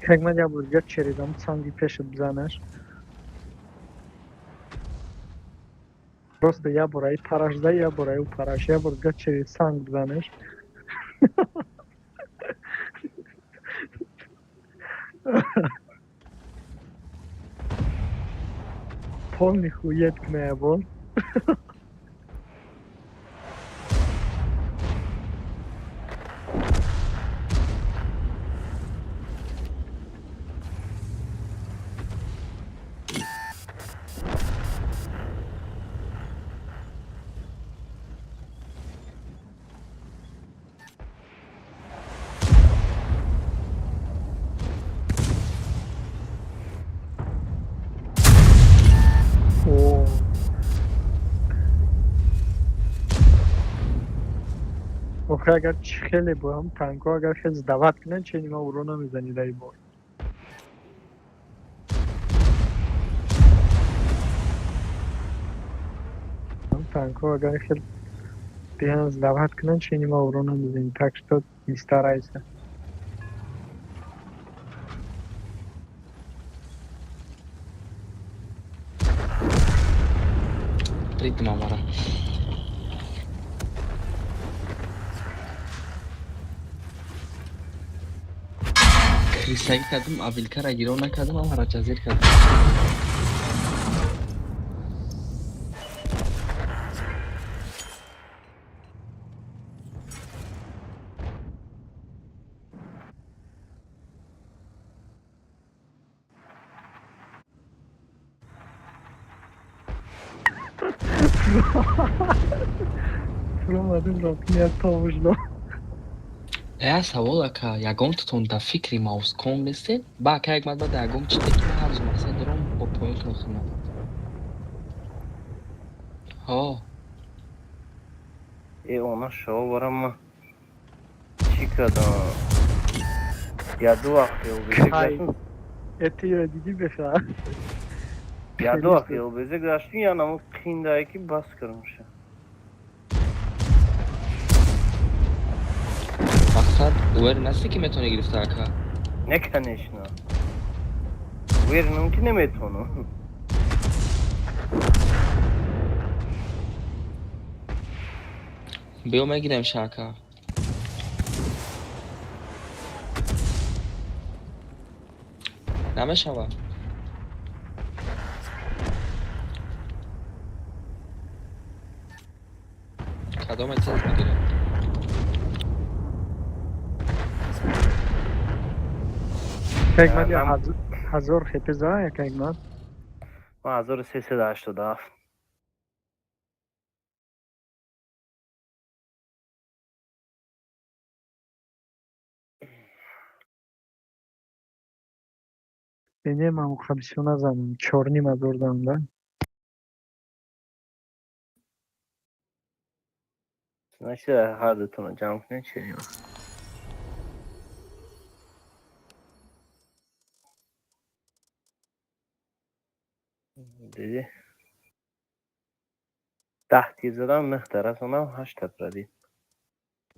Ҳикмат, як бор дигар чередам санги пешат бизанаш. Просто як бор ай параш зай, як бор аю параш, як бор дигар через санг бизанаш. Полный хует кна як бор. О. Охе, агар чӣ хеле бо ҳам танкҳо агар хеле сдавать кунанд, чени ма уро намезанӣ дар бор. Ҳам танкҳо агар хеле биҳан сдавать кунанд, чени ма уро намезанӣ. Так что не старайся. Ритм амара. Крисагӣ кардум, авилкара гиро накардум, амара ҷазир кардум. Фуромадем, рафтем, як тавуждо. Я савол, ака, ягонтатон дар фикри маускон нестед? Ба ака як мадба дар ягон чизе ки ман ҳар рӯз мақсад дорам, бо поёнтон хунам. Ҳо. Э, она шо барам ма чӣ кардам? Я ду вақт ЛБЗ Кай. гаштум. Этиро дидӣ, беха? Я ду вақт ЛБЗ гаштум, я намо қиндае ки бас кардамша. Мақсад уверен ҳастӣ, ки метавонӣ гирифта, ака? Не, конечно. Уверенам, ки наметавонам. Биё, мегирем ша, ака. Намешавад. Кадоме тез мегирем? Ҳикмат, я Нам- 1000 хп за, як Ҳикмат. Ман 1387. Не, ман бисёр назанам. 4,5 ҳазор дам да. Значит, ҳар дутонро ҷамъ кунед, чӣ? Дидӣ? 10 тир задам, нӯҳта расондам, ҳашта пробил.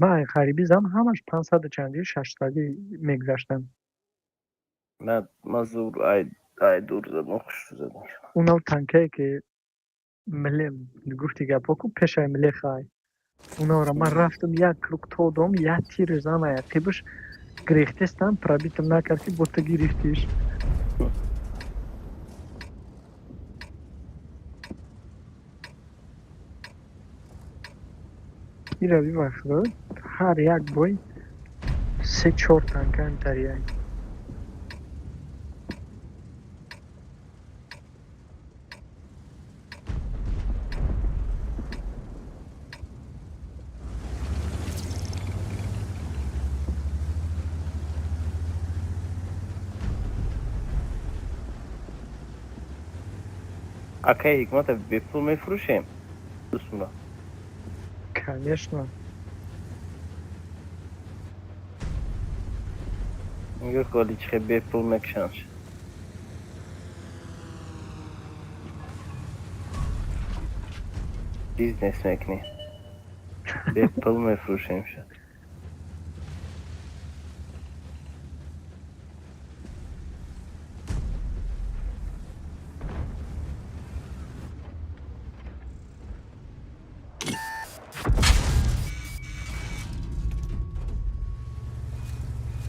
Ман ғарибӣ зам, ҳамаш пансаду чанди, 600-ӣ мегузаштанд. На, ман зур ай. Ай, дур задам, хуш задам. Унав танкае ки миле гуфти гапо ку пешай милехай. Унавра ман рафтам, як круг тодом, як тир зам, ақибаш гирехтестам, пробитым накард, ки бо ту гирифтиш. Ира бибахшо, ҳар як бой се чор танка антарияй. Акай Ҳикмата, бепул мефурӯшем? Дӯстуна. Конечно. Нигоҳ коли чихе бепул мекушанд. Бизнес мекунем. Бепул мефурӯшем ша.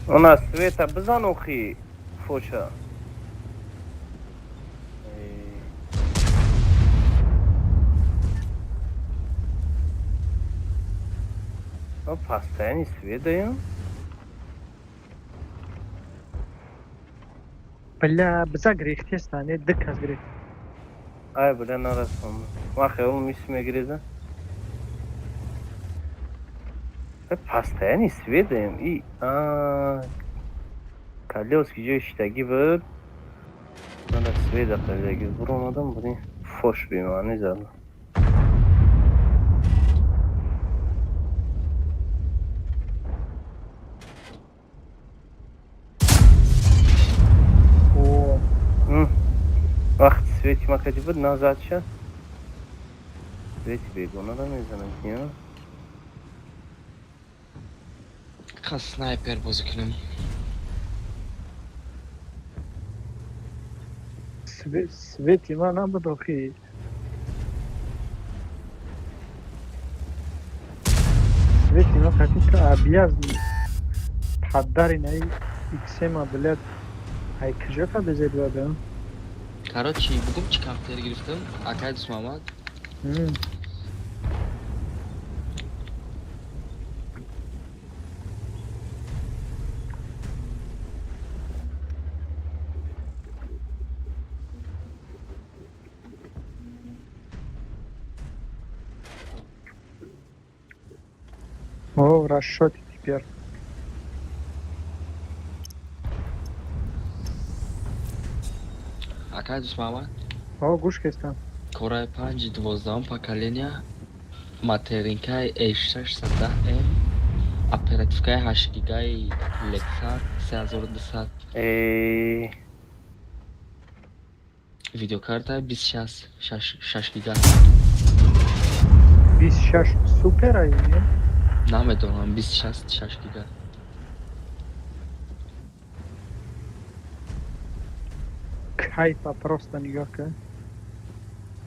Она света бизан охи фоша. Эй. Ну, постоянно свет даем. Бля, биза гирехтеста, не ду кас гирехт. Ай, бля, нарасом. Ма хело мис мегиреза. Постоянно свет даем. И, а, Калёски ҷои шиштагӣ буд. Мана света қабидаги буромадам, буди фош бемаънӣ задам. О, Вақти свети макади буд, назад ша. Свети бегонара мезанам, ё? Ха, снайпер бозӣ кунем. Свети ман набуд охи. Свети ман каки-то объязн падари наи иксема, блядь. Ай куҷо ка безеб дадам? Короче, бугум чӣ компютер гирифтам, акай Дусмамад. О, в расчёте теперь. Акай Дусмамад. О, гӯш кестам. Core i 5 12 поколения, материнкаи A6 10M, оперативкаи 8 гигаи Lexar 3200, Эй, видеокарта 2060 6 гига. 26 супер ай, не? Намедонам, 2060 6 гига. Кайфа просто нигоҳ кун.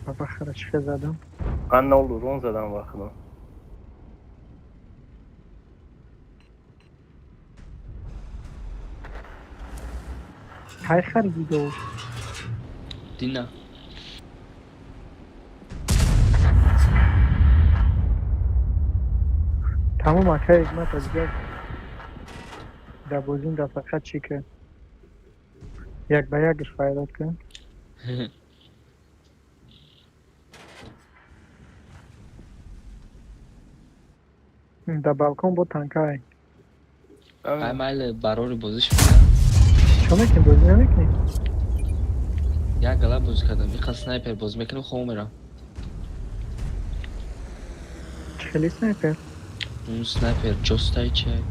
Баба хара задам. Ман нол урон задам вақтно. Кай харидиду? Дина. Тамом, акай Ҳикмат, дигар дар бозин дар фақат чӣ ки як ба якш файрат кун. Дар балкон бо танкай. Ай, майли, барори бозӣ шуда. Чо мекунӣ, бозӣ намекунӣ? Як гала бозӣ кардам. Иқа снайпер бозӣ мекунам, хоб мерам. Чӣ хели снайпер? Он снайпер ҷостай че.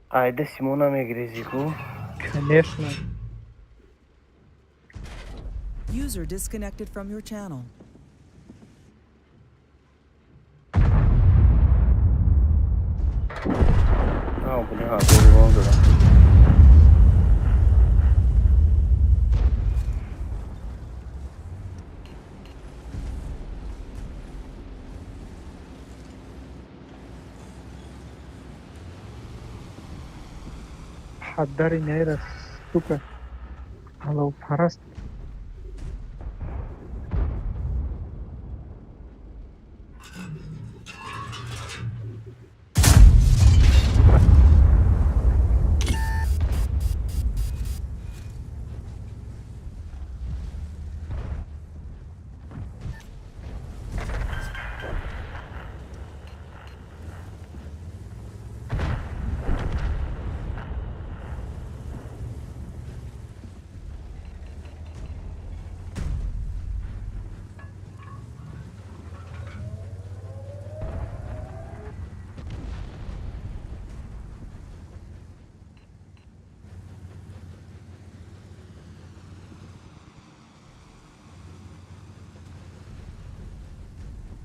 Айда Симона мегирези ку? Конечно. User disconnected from your channel. 5 ҳазор урон задам. Ҳаддари нера, сука. Аловпараст.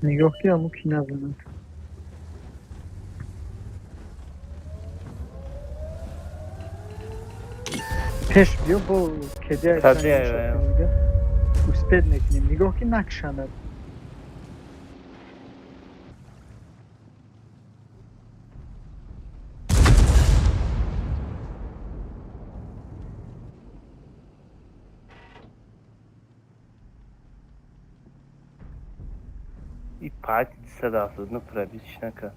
Нигоҳ ки ҳамун ки назанад. Пеш биё бо кедия успед мекунем. Нигоҳ ки накшанад. И пати 279 пробить накард.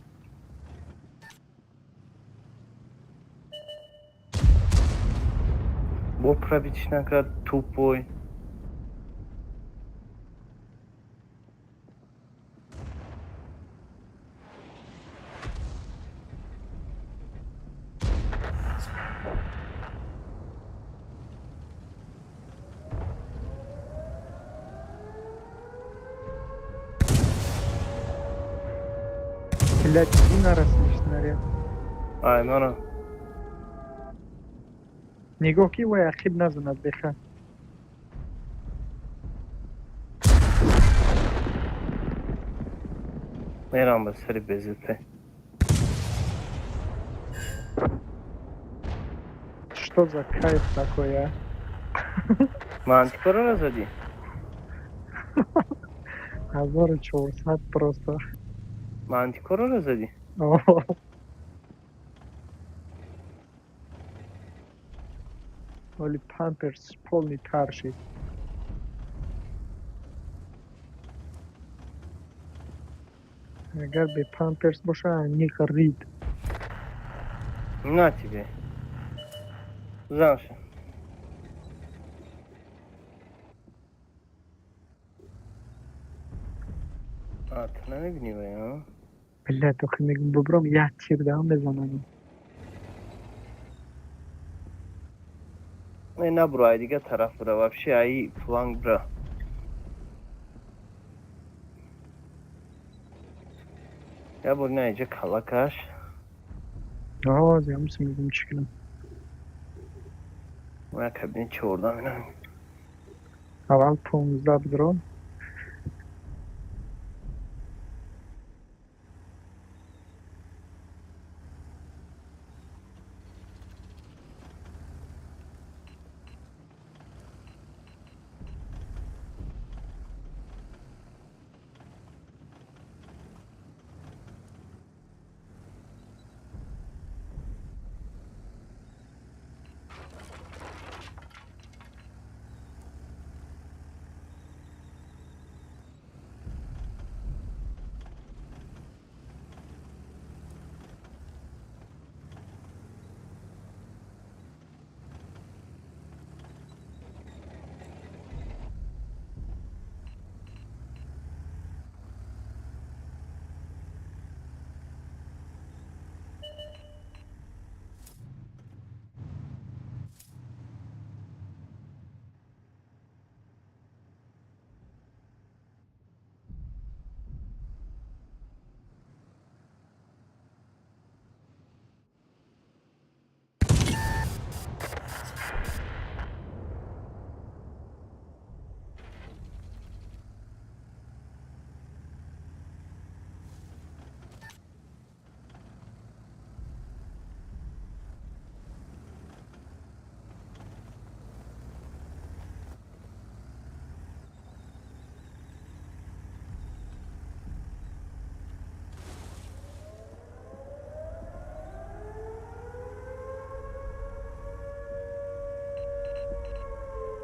Бо пробить накард тупой. Блять, иди нарасиш снаряд. Ай, мана. Нигоҳ ки вай ақиб назанад беха. Мерам ба сари БЗП. Что за кайф такой, а? Мантикора назадӣ? 1400 просто. Мантикора задӣ? Оли памперс полный тар шид. Агар бе памперс боша, аниқ рид. На тебе. Занша. А, ту намебинӣ вай, а? Блядь, охи мегум бубром як тир даҳам мезанам. Не, набро, ай дига тараф бира, вообще ай фланг бира. Я бор на иҷа калакаш. Ҳозир ҳамс мегум чӣ кунам. Ма кабини 14 минам. Аввал 15 бидро.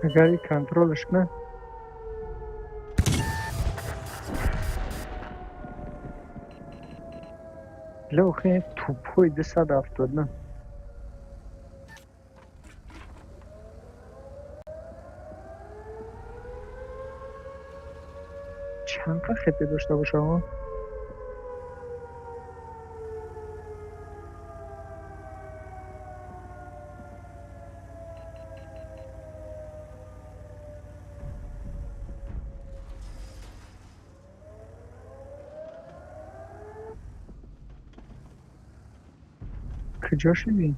Агар и контролш кунад. Бля, охи тупой 279. Чанд қа хете дошта бошам? Куҷо шудӣ?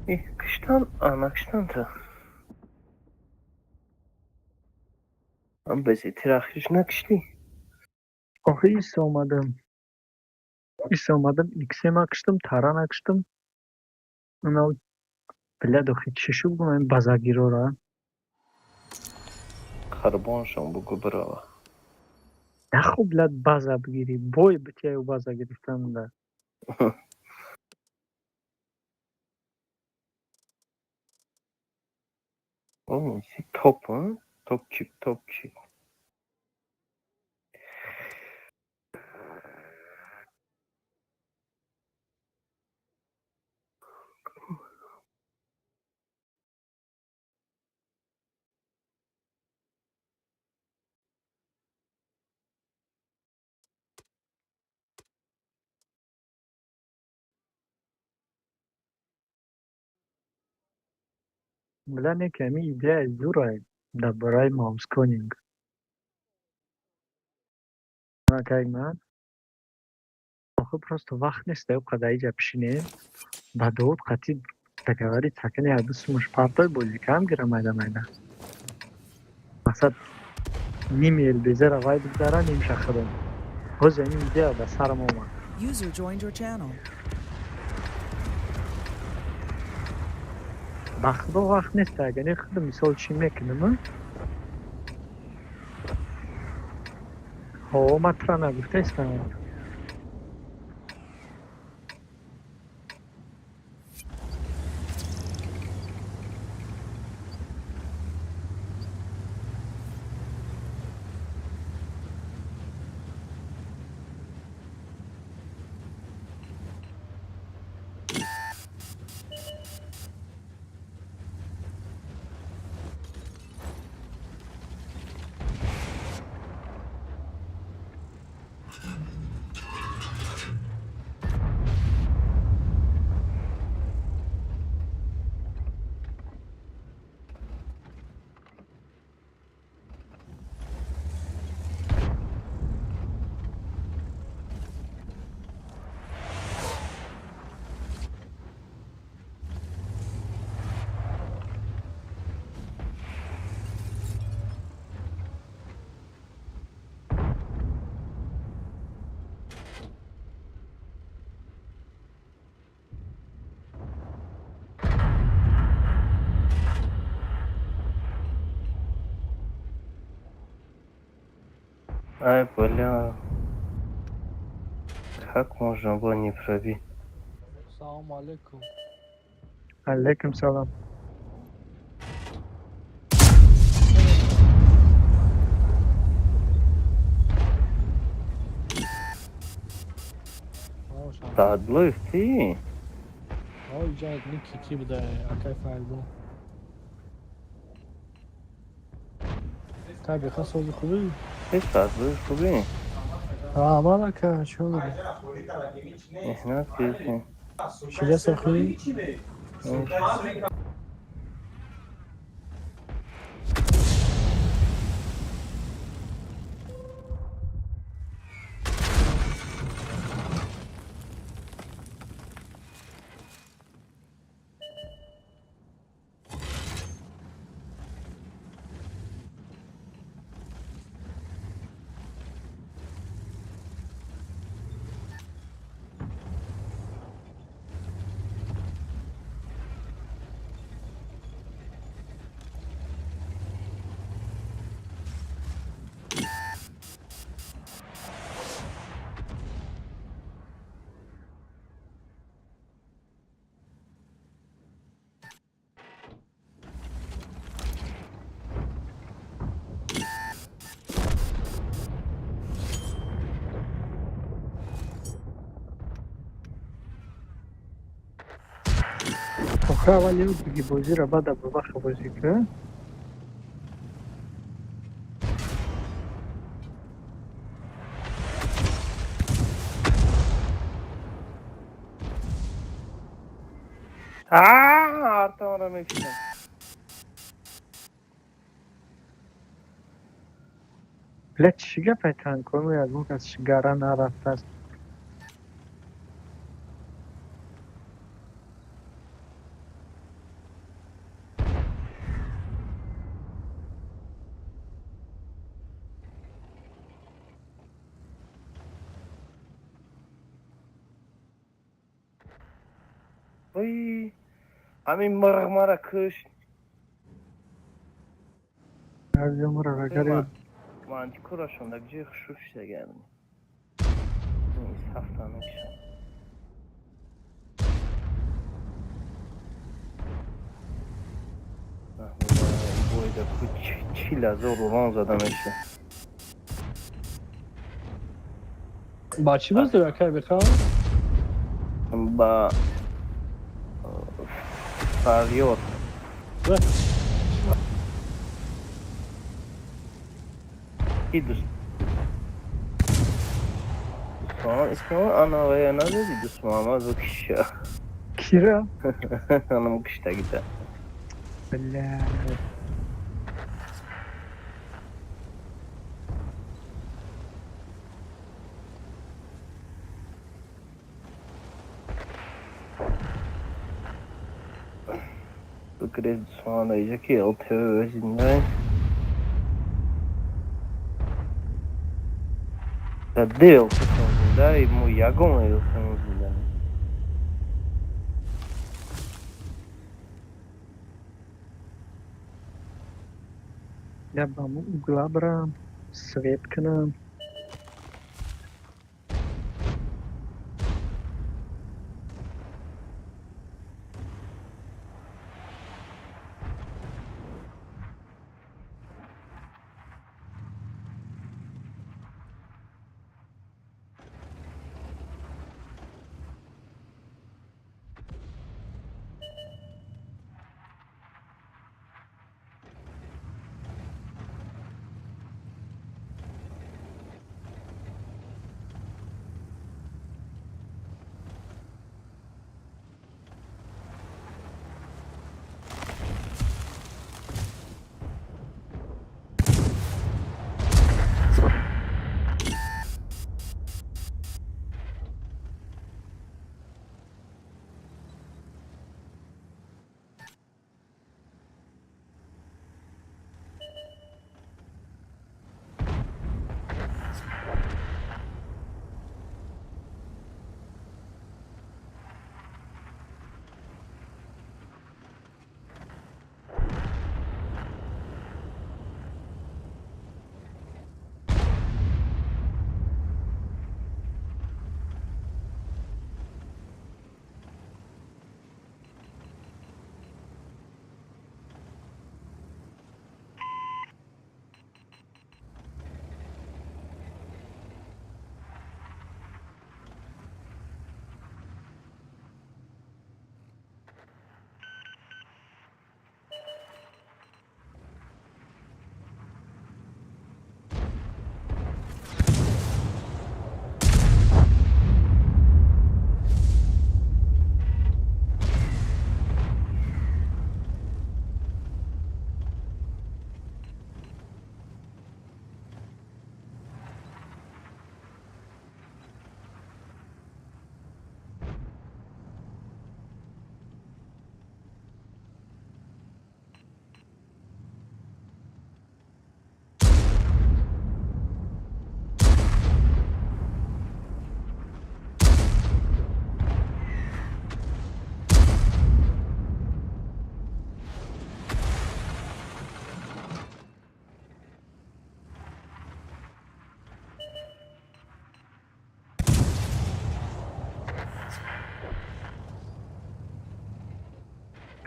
И киштан, а накиштан та. Ам без тирахиш накишти. Охи ис омадам. Ис омадам, иксема киштам, тара накиштам. Ана блядь, охи чӣ шуд гум ин базагирора? Карбоншон бугу бирава. Наху, блядь, база бигирӣ. Бой битяю база гирифтан да. О, си топ, а? Топчик, топчик. Бля, не ами идеяи зурай дар бораи маусконинг. Накай ман. Охи просто вақт нест ё қадар иҷа пишинем. Ба Довуд қатъи договориться кунем, як ду сумуш партой бозӣ кам гира майда майда. Мақсад ними ЛБЗ-ра вай бигзара, нимша худам. Ҳозир ин идея ба сарам омад. User joined your channel. Ба худо вақт нест, агар не худ мисол чӣ мекунам? Ҳо, ман тура нагуфтаистам. Ай, бля. Как можно было не пробить? Салому алейкум. Алейкум салам. Садлык ты? Ой, ҷа ники ки буда, акай Фаридун. Табиқа сози хубӣ? Ты садлык хубӣ? Аман ака, чӣ дорӣ? Меҳнат кардӣ. Шида сохӣ? Аввал ёд биги бозиро, баъд Абубакр бозӣ кун. Артамро мекушам. Бля, чӣ гапай, танкомо ягон кас гара нарафтааст. Ой, ҳамин мирғ мара кушт. Агар Мантикорашон дар ҷои хушрӯ шидагаям. Ҳафта мекушам. Бойда ку 40 000 урон зада меша. Ба чӣ боз дори, акай бихав? Ба фарёд. Ки дӯстон исми ана вая надоди, дӯст Муҳаммад бо киша. Кира? Анам киштагита. Бля. Бикрез дӯст Муҳаммад иҷа ки ЛТВ зинда. Да ЛТ зинда, и мо ягон ЛТ зинда. Я ба угла брам, свет кунам.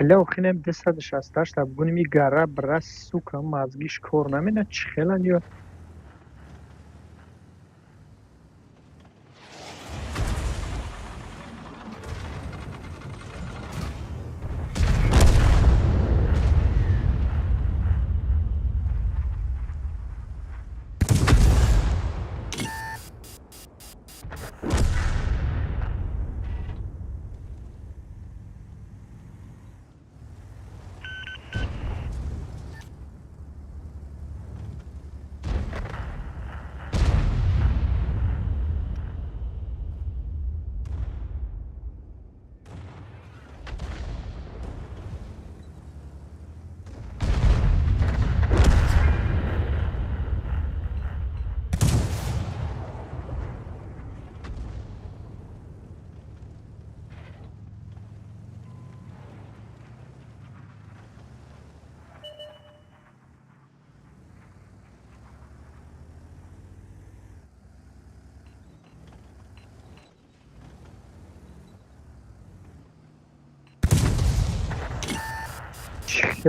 Бля, охинем 268 абгуними гара бра, сука, мазгиш кор намена, чӣ хелан ё.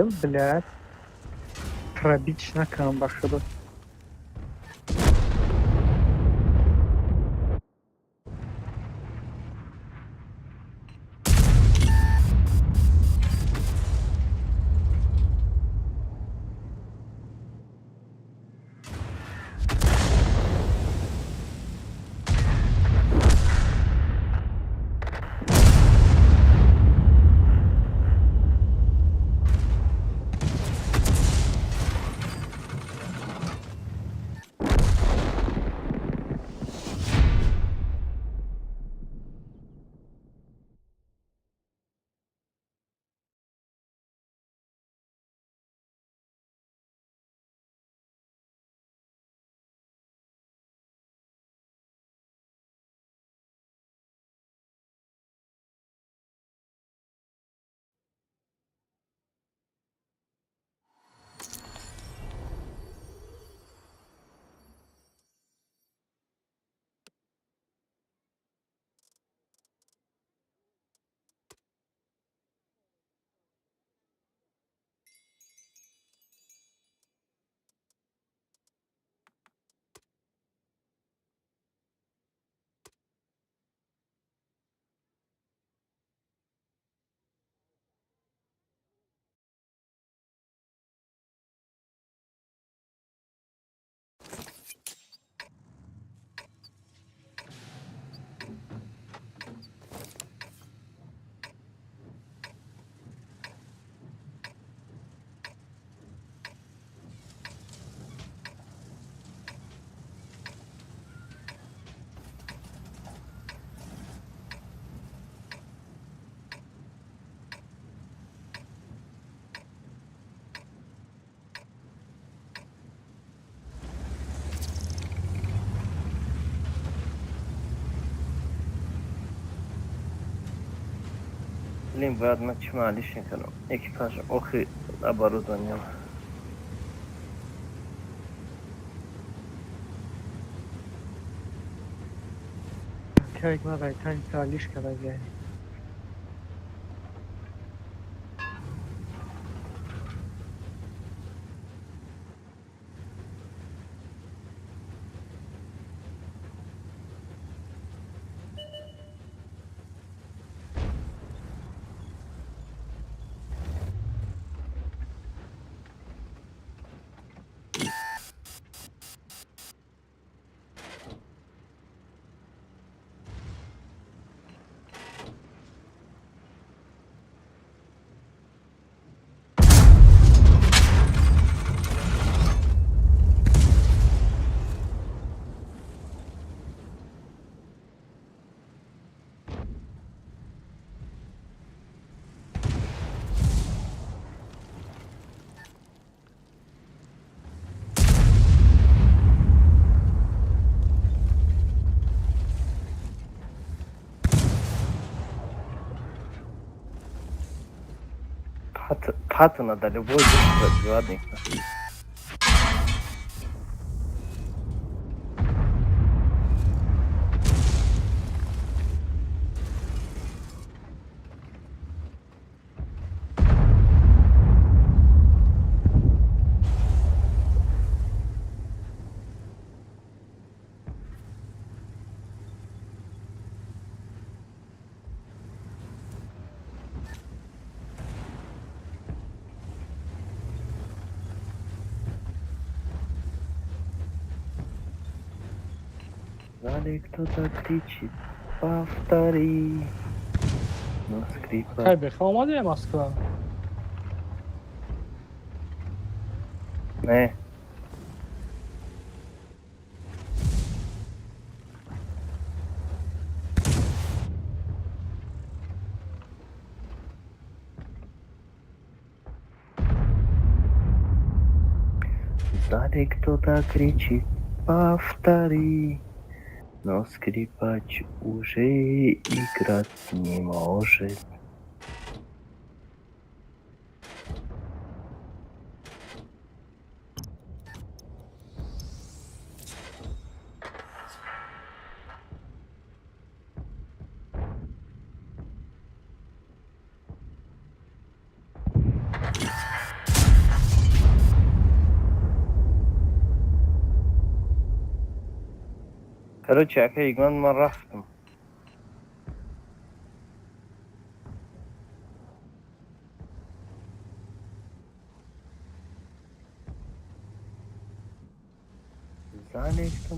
Хел, блядь, пробить накунам, ба худо. Блин, бояд ман чӣ маълиш мекунам? Экипаж охи оборудованиям. Как ма гайтани алиш карда. Патона да любой пробивать никто. Сзади кто-то кричит: повтори. Но скрипач. Акай беха омадия Москва? Не. Сзади кто-то кричит: повтори. Но скрипач уже играть не может. Короче, ака Игман, ман рафтам. Залез.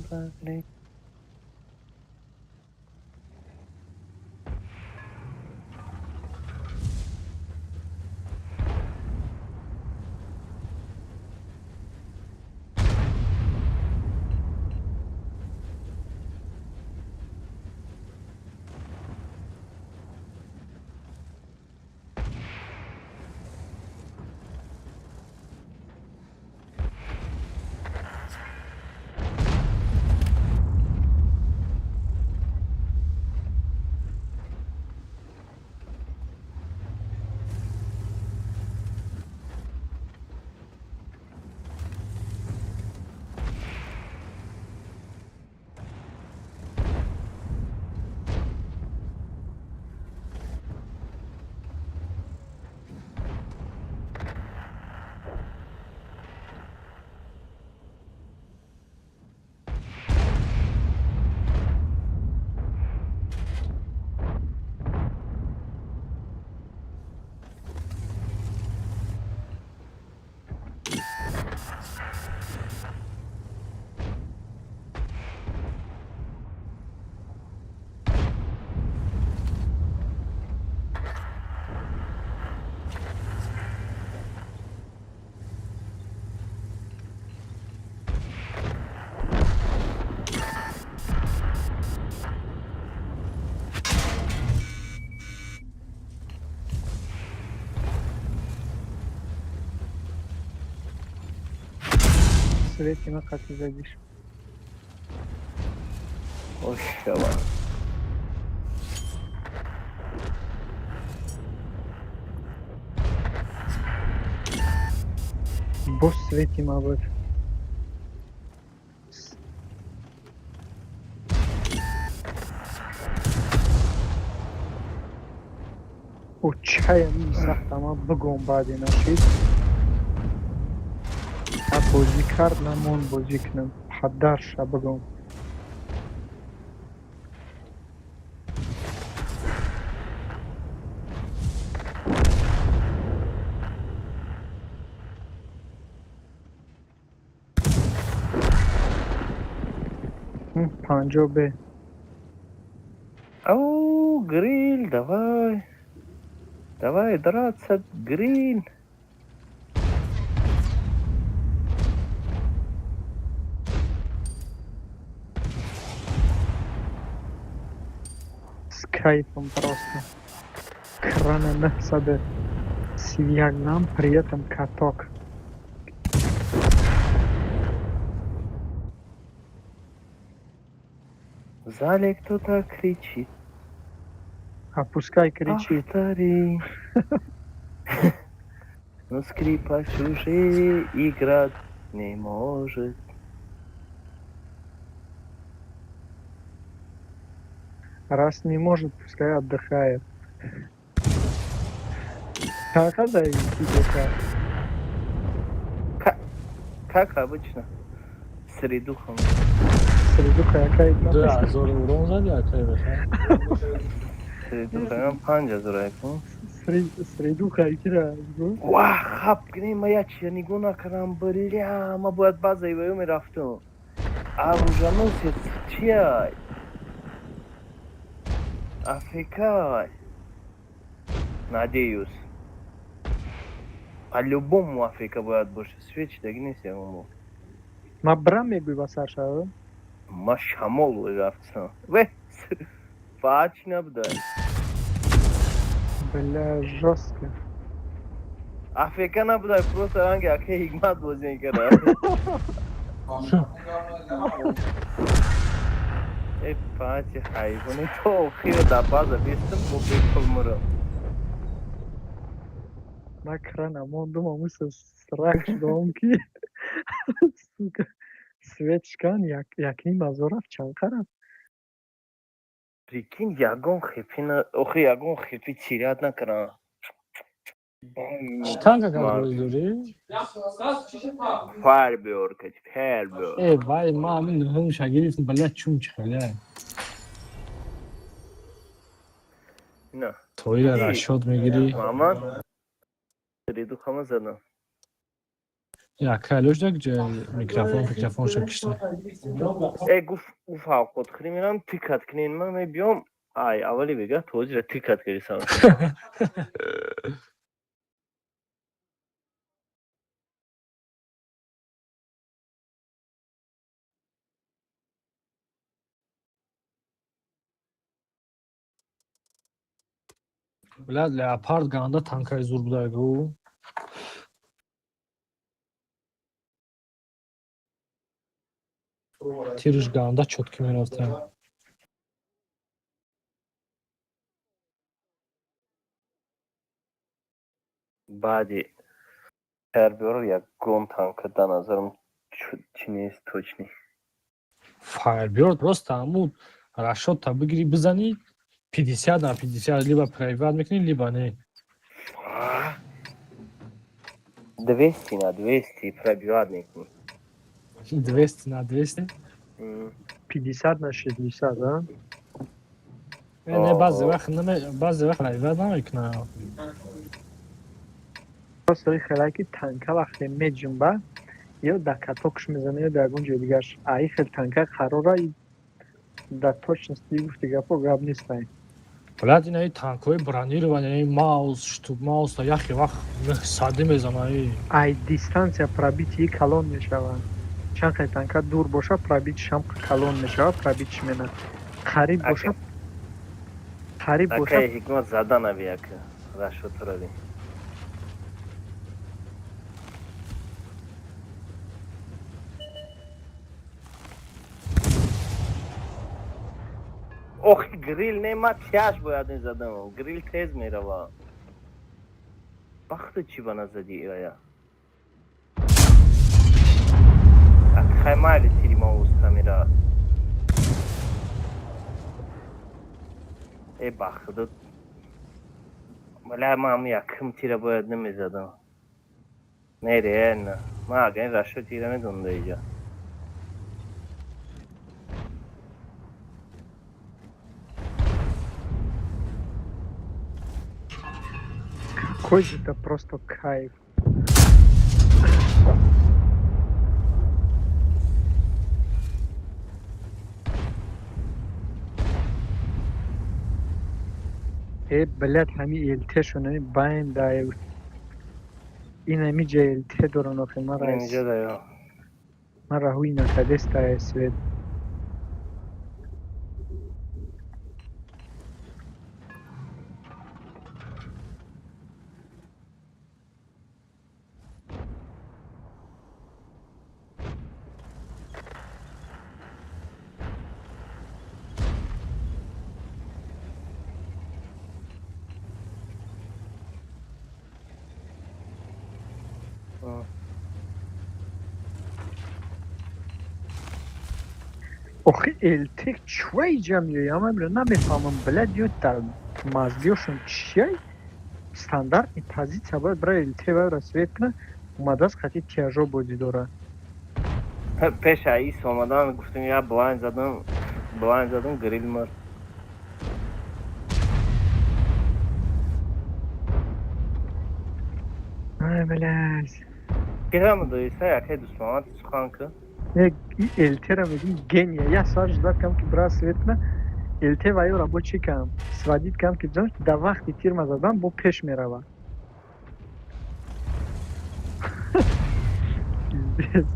Свети ма қати задиш. Ошава. Боз свети ма буд. О, чая сахтама бигом, баъде нашид. На бозӣ кард, намон бозӣ кунам. Ҳаддарша бигом. 50 бе. Ау, гриль, давай. Давай драться, гриль. С кайфом просто. Крана 931 нам, при этом каток. В зале кто-то кричит. А пускай кричит. Повтори. Но скрипач уже играть не может. Раз не может, пускай отдыхает. Так, а да, и Как обычно. Средухом. Средуха якая. 2000 урон зади, акай беха. Средухом 5000 айкун. Средуха икира. Ва, хаб гне, ма я чия нигоҳ накардам, бля, ма бояд базаи ваё мерафтам. Оруженосец чия? АФК. Надеюсь. По-любому АФК бояд боша. Свеч даги нест ягон. Ма брам мегӯй ба сар шава? Ма шамол рафтам. Ве, фач набудай. Бля, жёстко. АФК набудай, просто ранги ака ҳикмат бозӣ мекарда. Э, пати ҳайвони, то охира дар база бестам, бо бепул мурам. Ма крана мондум, амуса срак шудам ки. Сука. Свет шкан як якним ҳазор рафт, чанқа рафт. Прикинь, ягон хипи на, охи ягон хипи тиряд накардам. Чӣ танка контрол дорӣ? Firebird, кати Firebird. Э, вай, ма ҳамин нуҳумша гирифтам, бля, чум чӣ хеле. На. Тоира расчёт мегирӣ. Мама. Риду хама задам. Яка лёш як ҷа микрофон микрофонша кишта. Э, гуф гуф авқот хӯри мерам тикат кунин, ман мебиём. Ай, аввали бега тоҷира тикат кардисам. Бля, леопард ганда танкаи зур буда гу. Тирш ганда чётки мерафта. Баъди Firebird ягон танка да назарам чӣ нест точный. Firebird просто ҳамун расчёт та бигирӣ, бизанӣ, 50 на 50 либо пробивать мекунӣ, либо не. 200 на 200 пробивать мекунӣ. 200 на 200? 50 на 60, а? Э, не, баъзе вақт баъзе вақт пробивать намекунад. Просто хеле ки танка вақте меҷунба, ё дар катокш мезана, ё дар ягон ҷои дигарш. А и хел танка қарора дар точности гуфти гапо гап нестай. Блядь, инаи танкҳои бронированные, маус, штук маус, яхе вақт сади мезана. Ай дистанция пробитие калон мешавад. Чанд хел танка дур боша, пробитишам калон мешавад, пробитиш мена. Қариб боша, қариб боша. Акай ҳикмат зада наби ака. Расчёт раби. Ох, грил не, ма тяж бояд мезадам. Грил тез мерава. Бахту чӣ ба назади ирая? Хай майли тири ма уста мера. Э, бахту. Валя, ма ам якм тира бояд намезадам. Не, реально. Ма агар ин расчёт тира медонда иҷа. Какой же это просто кайф. Э, блядь, ҳами ЛТ-шон ами байн да ин ами ҷа ЛТ доран охи мара. Инҷа да ё. Мара ҳуй накадеста свет. Охи ЛТ чуа иҷа меояд? Ман намефаҳмам, блядь, ё дар мазгиёшон чия, стандартный позиция бояд бира ЛТ бояд свет кунад, омадааст хати тяжо бозӣ дорад. Пеш аис омадан гуфтем, я блайн задам, блайн задам, грил мар. Ай, блядь. Кирам доиса якай дӯстмамад сухан ки. Не, ЛТ-ра мегӯм гения. Я соат ждать кам ки бира свет кунад. ЛТ ва ё рабочий кам. Сводить кам ки бизанам, дар вақти тирма задан бо пеш меравад. Пиздец.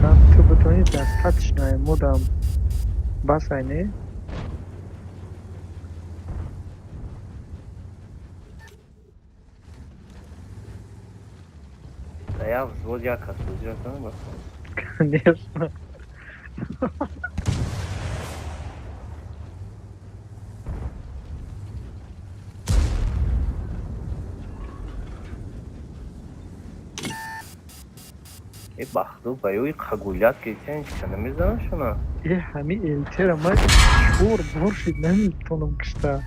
Кам ту бутонӣ достаточно модам бас ай не? Да я взвод як кас бозӣ кардам бас. Конечно. Э, бахту ба ёи қагулят кесен чика намезанам шуна. Э, ҳами ЛТ-ра ман чор бор шид наметавонам кишта.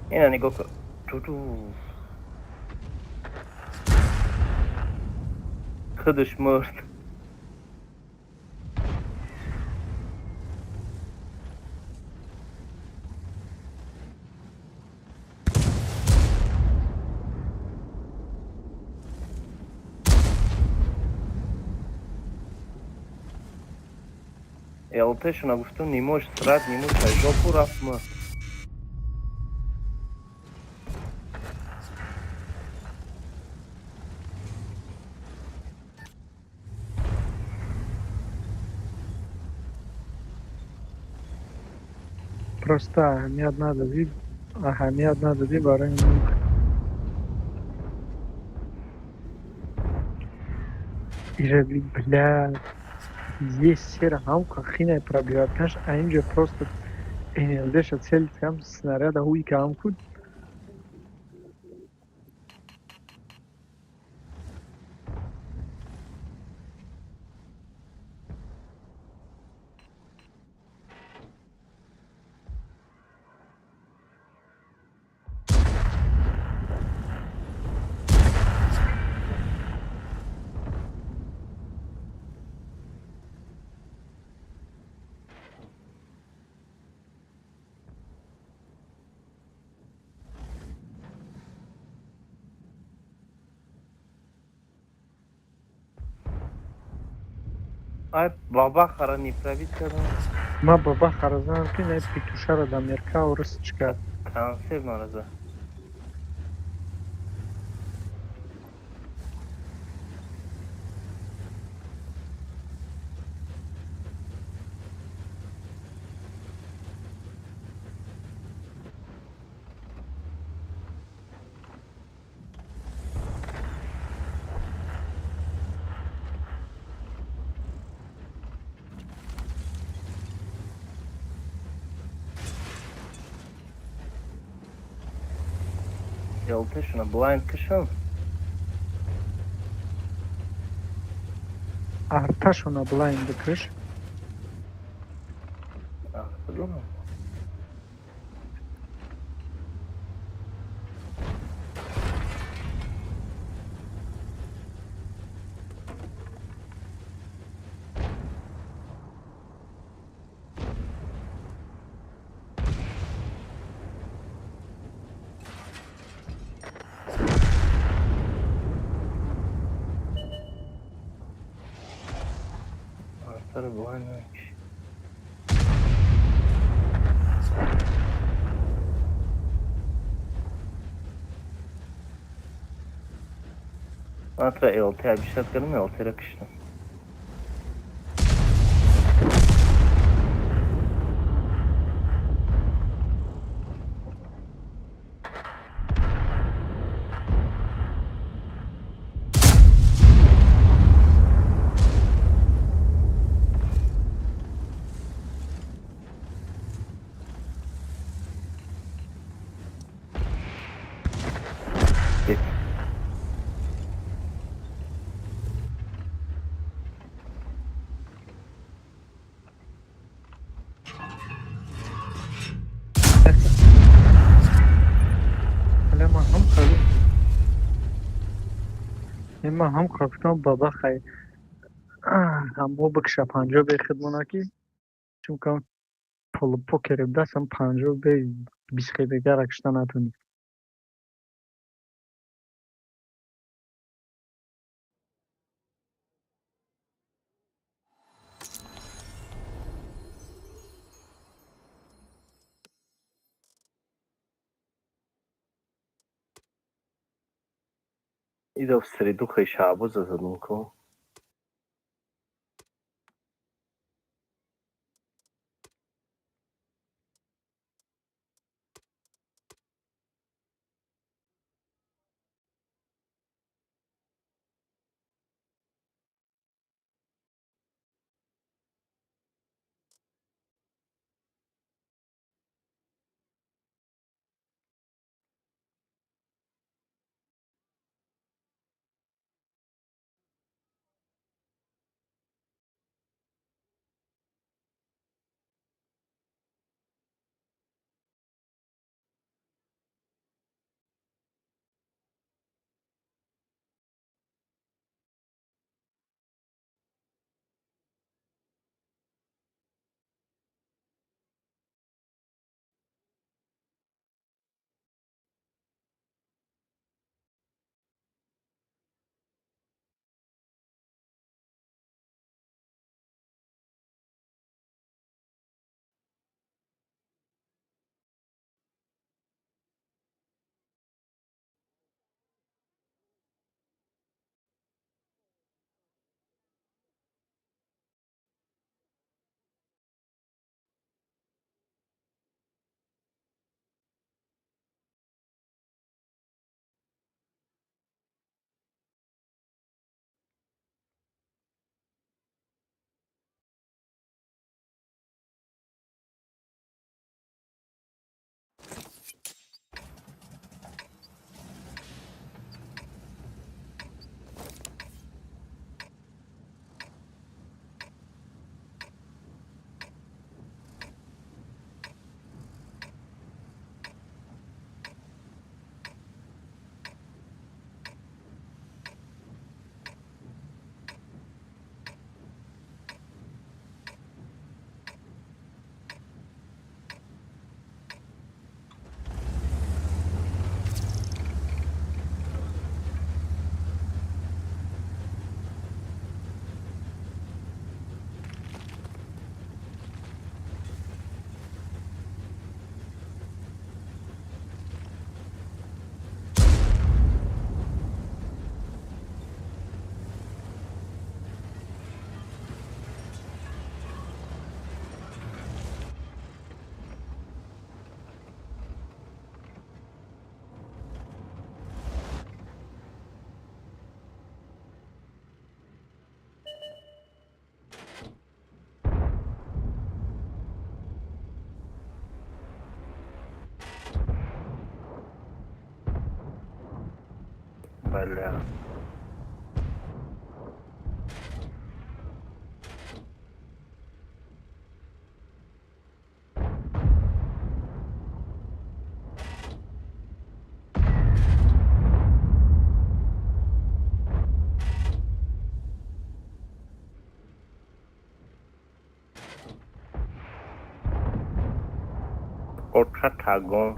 Ина нигоҳ кун. Ту-ту. Худаш мурд. ЛТ-шуна гуфтум нимош срат, нимош жопу рафт мурд. Просто аҳамият надодӣ, аҳамият надодӣ барои ман. Ира бля, есть сера ҳамқа хинай пробивать каш, а инҷо просто НЛД-ша цел кам снаряда ҳуй кам куд. Ай, баба хара не пробить кардам. Ман баба хара занам ки на петушара да мерка урыс чикар. Консерв мараза. ЛТ-шуна блайнд кишам. Арташона блайнд бикиш. Кудум? Артара блайнд накиш. Антра ЛТ обещать кардам, ЛТ-ра киштам. Ҳале ман ҳам қабул. Ман ҳам қабулам баба хай. Ҳаммо бикша 50 бе хидмона ки чункам полупокери дастам 50 бе 20 хебегара кишта натунӣ. Ида в среду хай Шаҳбоза задум ку. Бля. Октагон.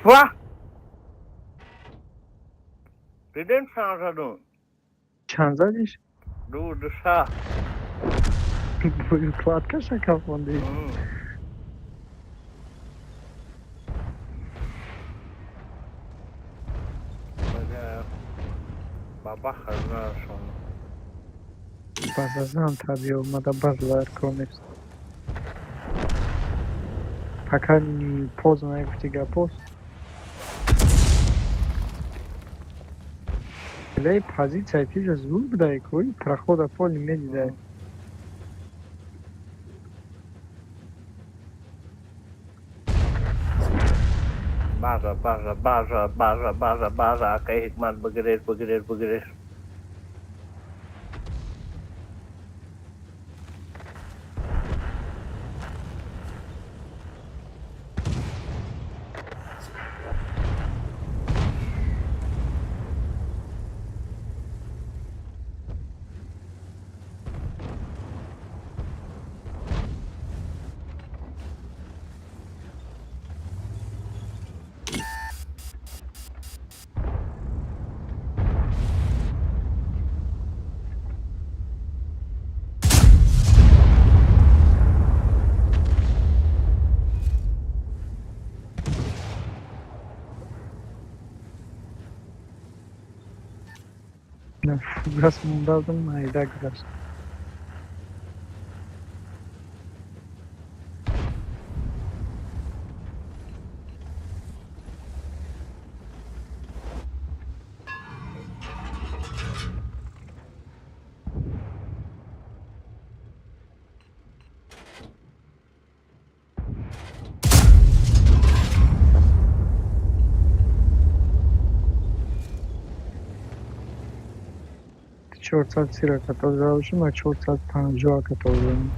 Ва! Дидем чанд задум? Чанд задиш? Ду, душа. Кладкаша кафонди. Бля. Баба хазна шон. Базазан таби омада баз ларконест. Пока не поздно нагуфти гапост. Лей позиция тижа зур будай кӯй прохода поли медидай. База, база, база, база, база, база. Акай Ҳикмат бигиред, бигиред, бигиред. Фугас мондадам, майда гузашт. 430 раката задашим, а 450 раката задам.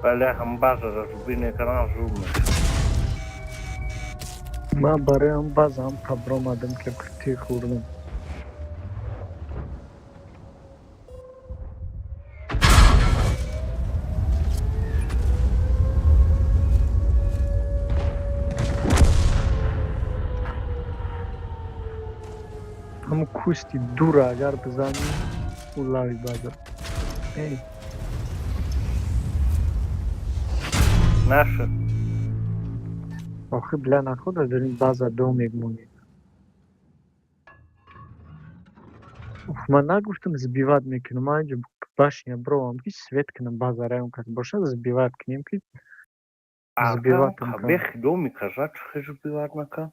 Бале, ҳам базара жуби мекардам, жуб мешуд. Ман барои ҳам базам табромадам, ки тир хӯрдам. Ҳамун кусти дура агар бизанӣ, ӯ лави база. Эй. Нашуд. Охи, бля, нахуда дар ин база домик монӣ. Уф, ман нагуфтам, сбивать мекунам, ман инҷо башня бровам, ки свет кунам базара, он кас бошад, сбивать кунем, ки сбиватам кардам. Бех домика жа чӣ сбивать накард?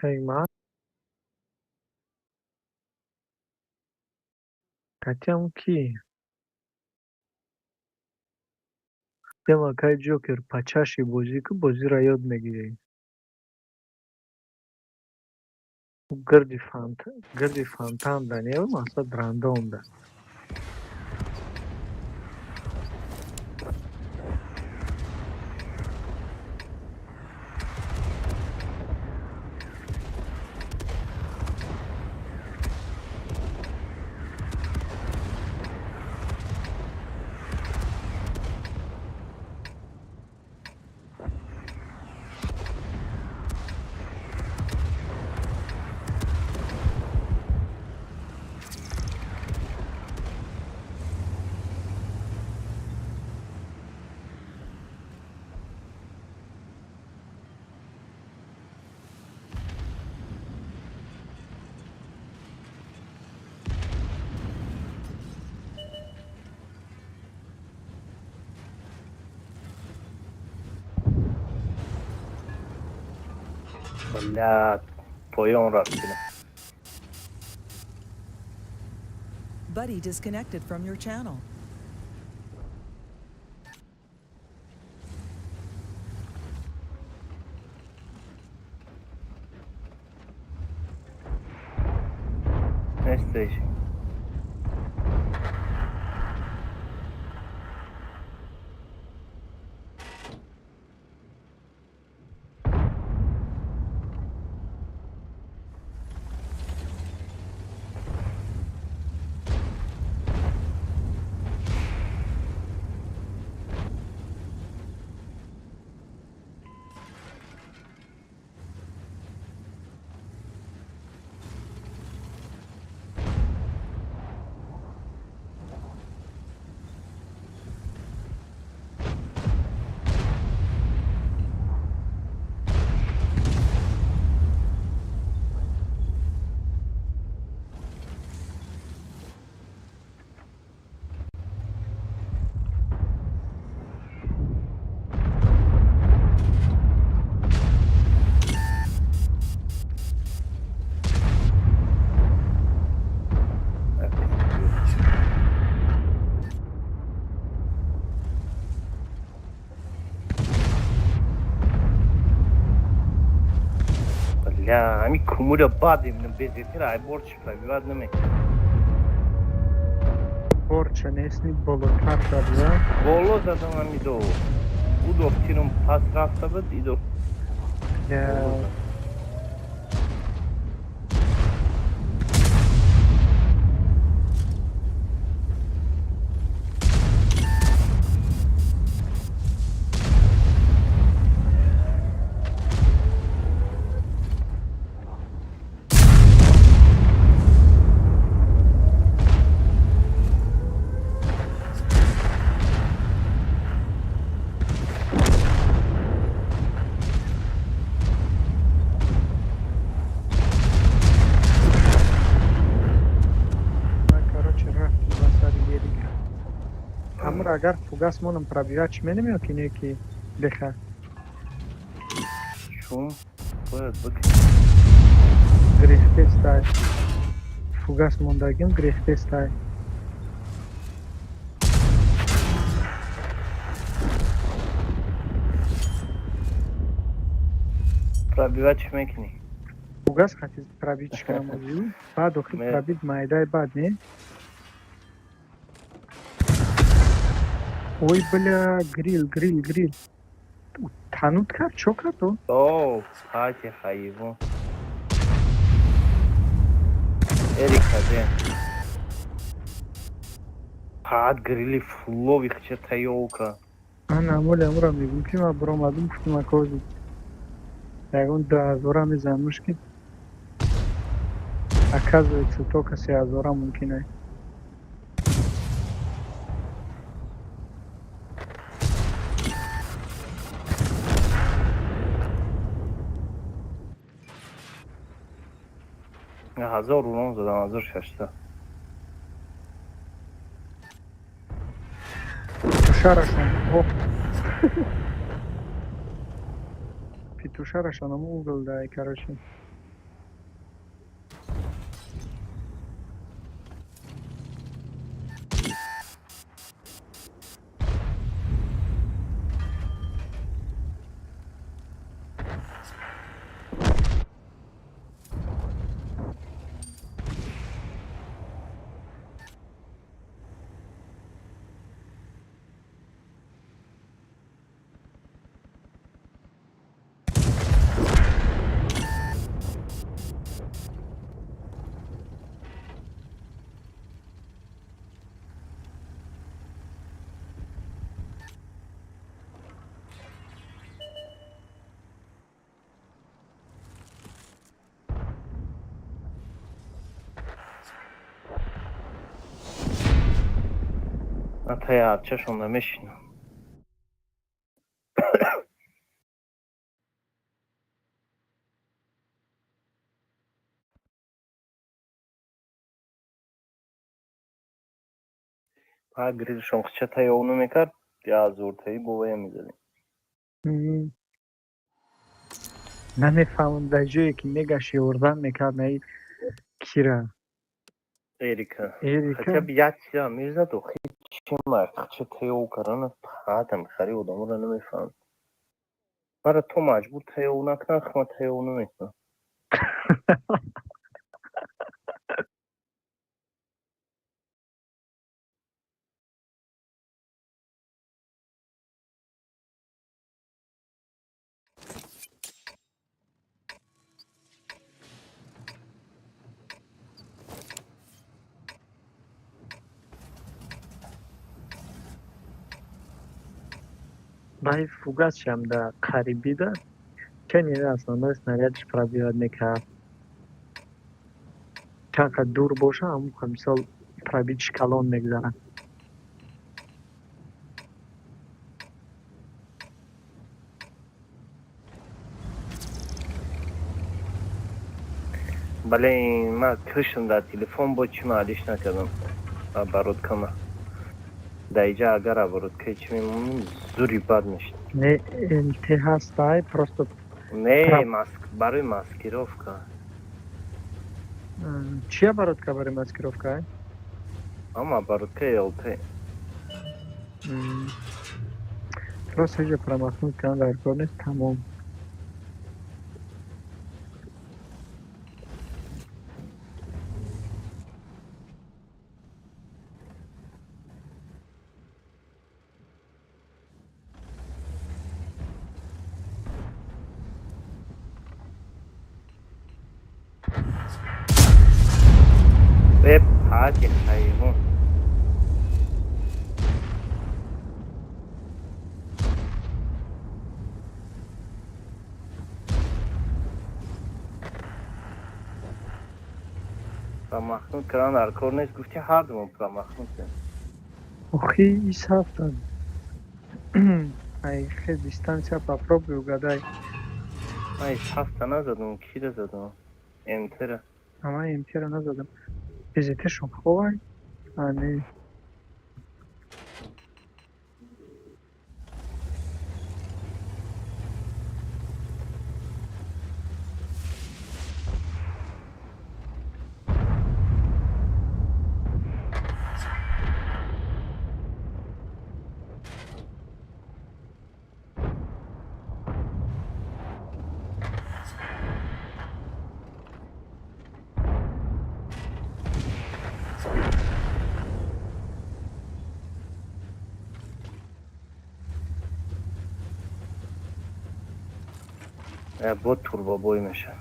Кай ман катям ки Демакай Ҷокер, пачаши бозӣ, ку бозиро ёд мегирӣ. Гирди фонтан Даниэл мақсад рандомда. Бля, поён рафтидам. Buddy disconnected from your channel. Нестеш. Бля, ҳами кумура бад мебинам, безетира ай бор чи пробивать намекунам. Борча нестни, болотар зада. Боло задам, ҳами до удо тирум пас рафта буд, идо. Я короче, рафти ба сари велика. Ҳамуро агар фугас монам, пробивать менем ё ки не, ки беха? Чун бояд бикунем. Грехтестай. Фугас мондагим гирехтестай. Пробивать чӣ мекунӣ? Фугас хати пробить кардам озиу. Баъд охир пробить майдаи баъд не? Ой, бля, грил, грил, грил. Танут кард, чо кард о? О, хати ҳайвон. Эрика де. Пад грили фулови хча таёлка. Ман амоли амура мегӯм, ки ман биромадум, гуфтум, акози ягон 2000-а мезанмуш, ки оказывается, только 3000-а мумкин ай. 1000 урон задам, 1600. Петушарашон, о, петушарашон ам угол дай, короче. Ман таи арчашон намешинам. Па грилшон хча таёв намекард, язуртаи бовая мезадем. Намефаҳмам, дар ҷое ки мегашт, ёрдам мекард наи кира. Эрика. Эрика. Хотя бы як чиза мезад, охи чи мард хча таёв кардана паатам хари одаморо намефаҳмам. Мара то маҷбур таёв накунад, ман таёв намекунам. Баи фугасшам да қарибида чен основной снарядш пробивать мекард. Чанд қад дур боша, ҳамон мисол пробитьш калон мегзарад. Бале, ман кушам дар телефон, бо чӣ ман алиш накардам оборудкама. Дар иҷа агар оборудкаи чӣ мемонем, зури бад мешид. Не, ЛТ ҳастай, просто. Не, маск барои маскировка. Чи оборудка барои маскировка ай? Ама оборудкаи ЛТ. Просто иҷа промахнуть кардан дар кор нест, тамом. Э, пати ҳайвон. Промахнуть кардан дар кор нест, гуфти, ҳардумон промахнутем. Охи, ис ҳафта ай хе дистанция попробуй угадай. Ман ис ҳафта назадам, кира задам? МТра. Ама МТра назадам. ПЗТшон ховай? А, не. Бо турбобой меша.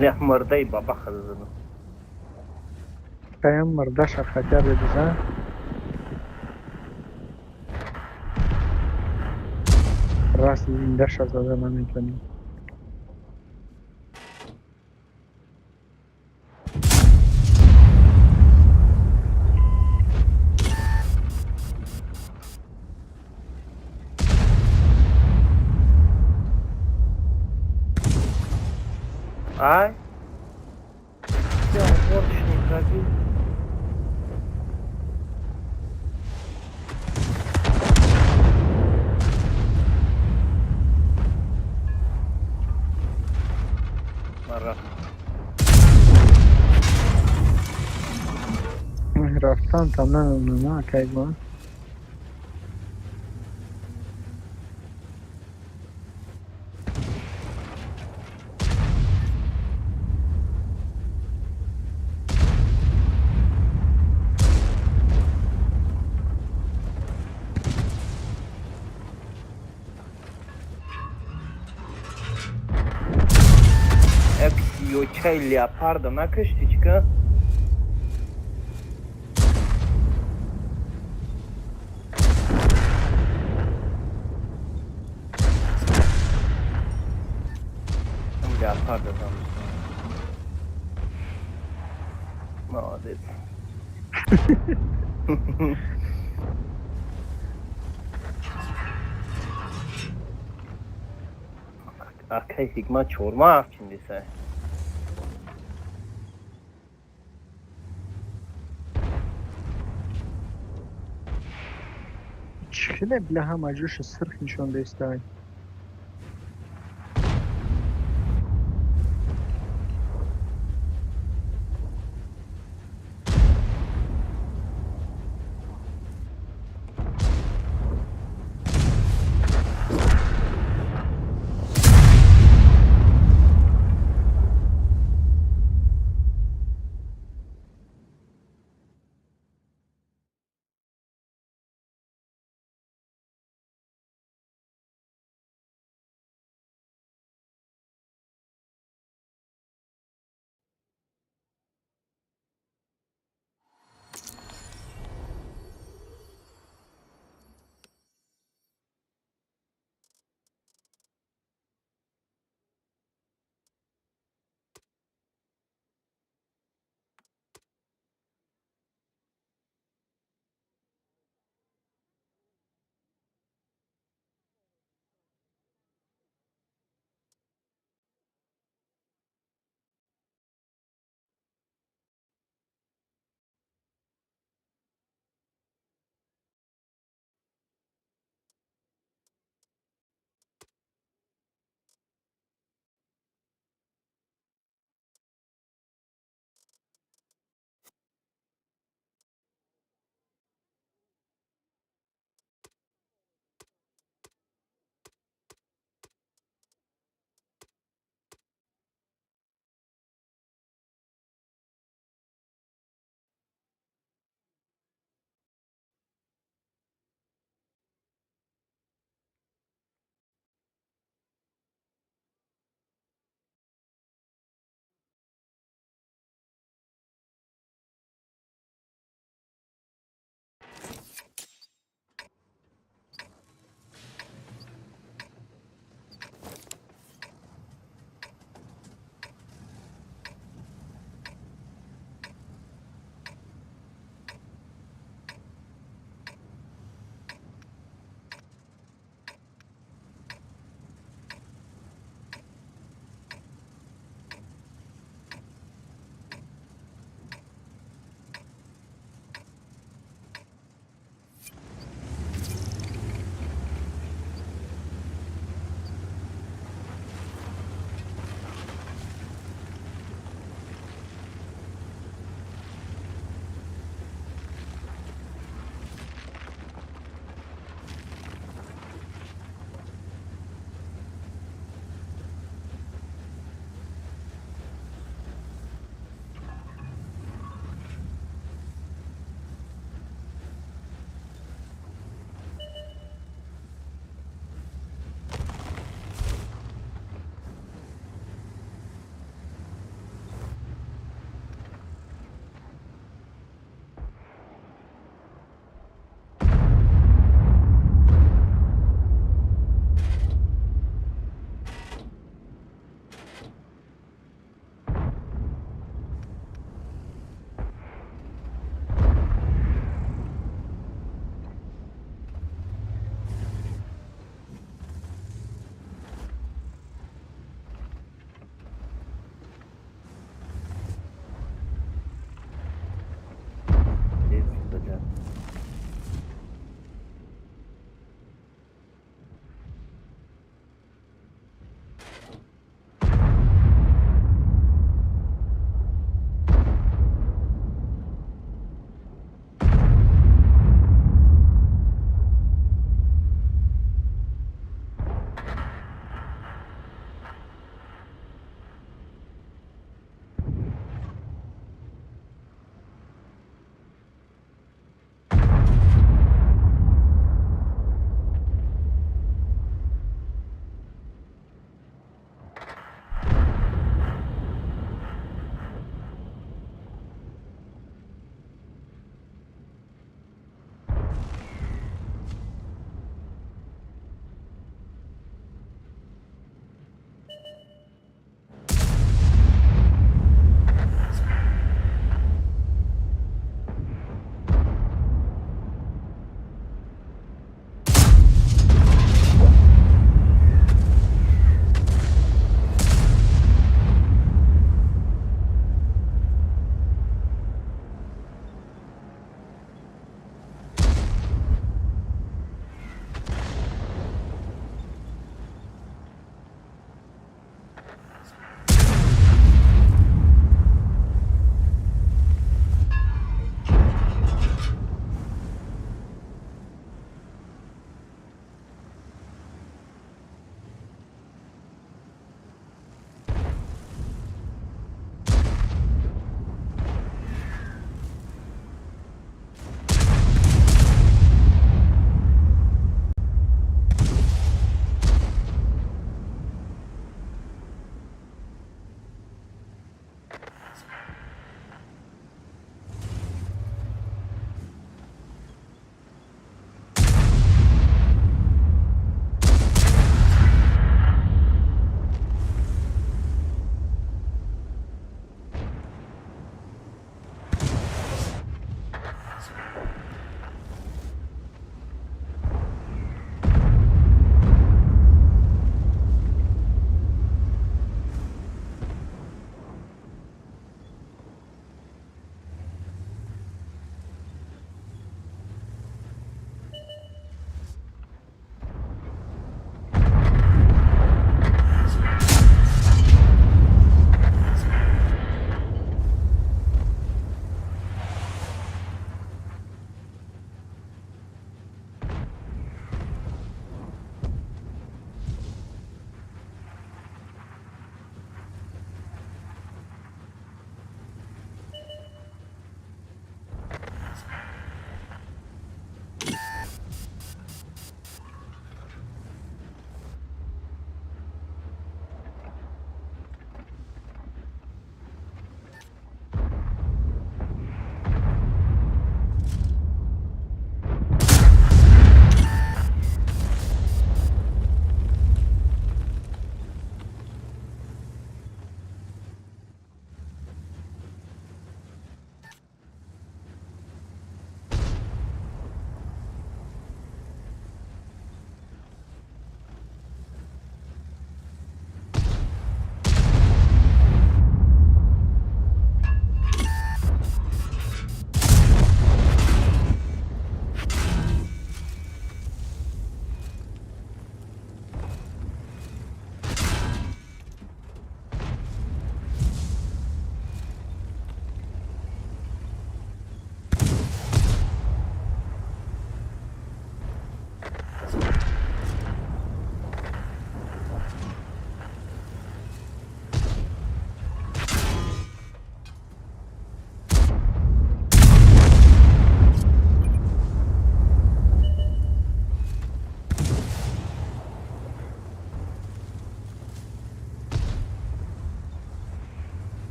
Бля, морда и бабаха заду. Каям мардаша хотя бы бизан. Раз зиндаша зада наметонем. Ай? Я уборочный пробил. Мара. Рафтан там на кайгон. Чай леопарда накашти чика. Леопарда там. Молодец. Акай ҳикмат чорма афчиндиса. Хеле бля ҳама ҷоша сирх нишон дестай.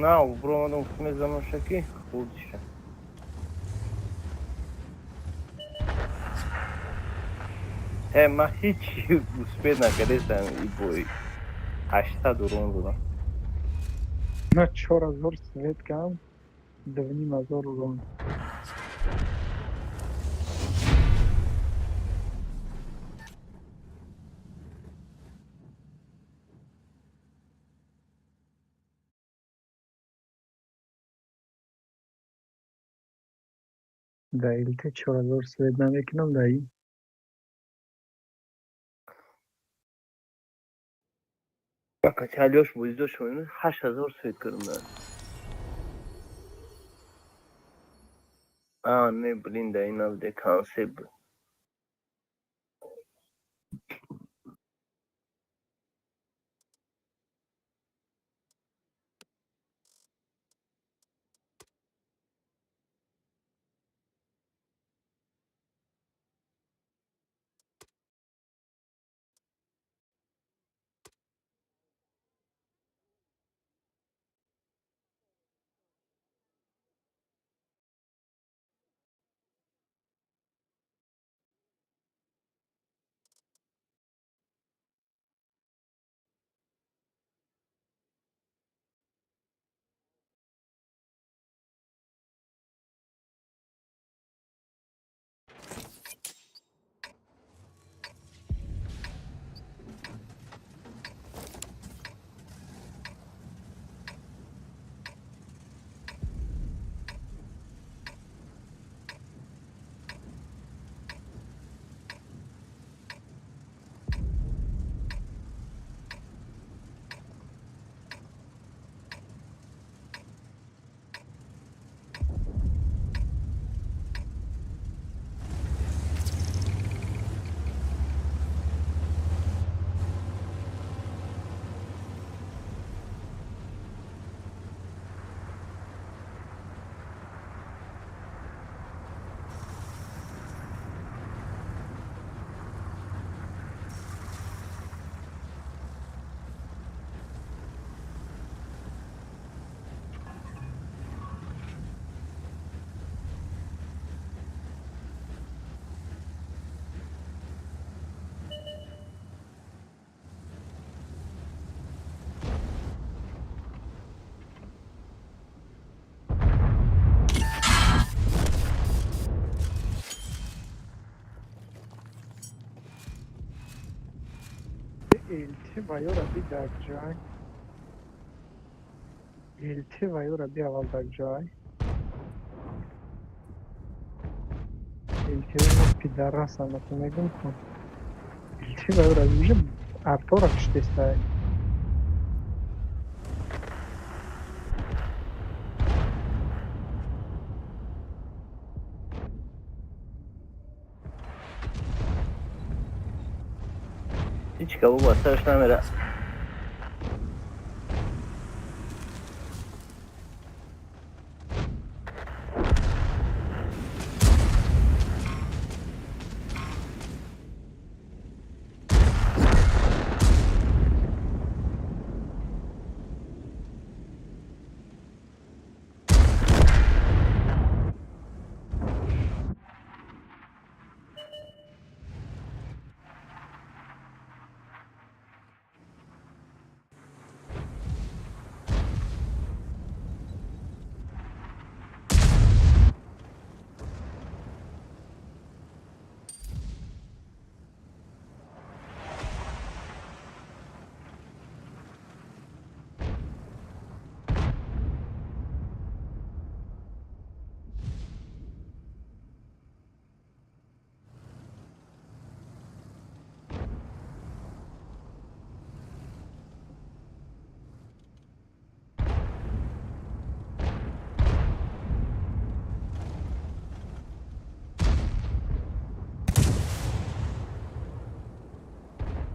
Нав буромадам, мезанам шаки хурдиша. Э, ман ҳичи успеть накардестам, и бой 800 урон додам. На 4000 свет кам, 2500 урон. Да ЛТ 4000 свет намекунам, да и Качалёш бозидо шумо 8000 свет кардам. А, не, блин, да ин набуде, концепт буд. ЛТ ваёра би дар ҷай. ЛТ ваёра би аввал дар ҷай. ЛТ ма пидараса, ма ту мегум ку. ЛТ ваёра уже артора киштестай. Ҳеҷ ка бобо сараш намера.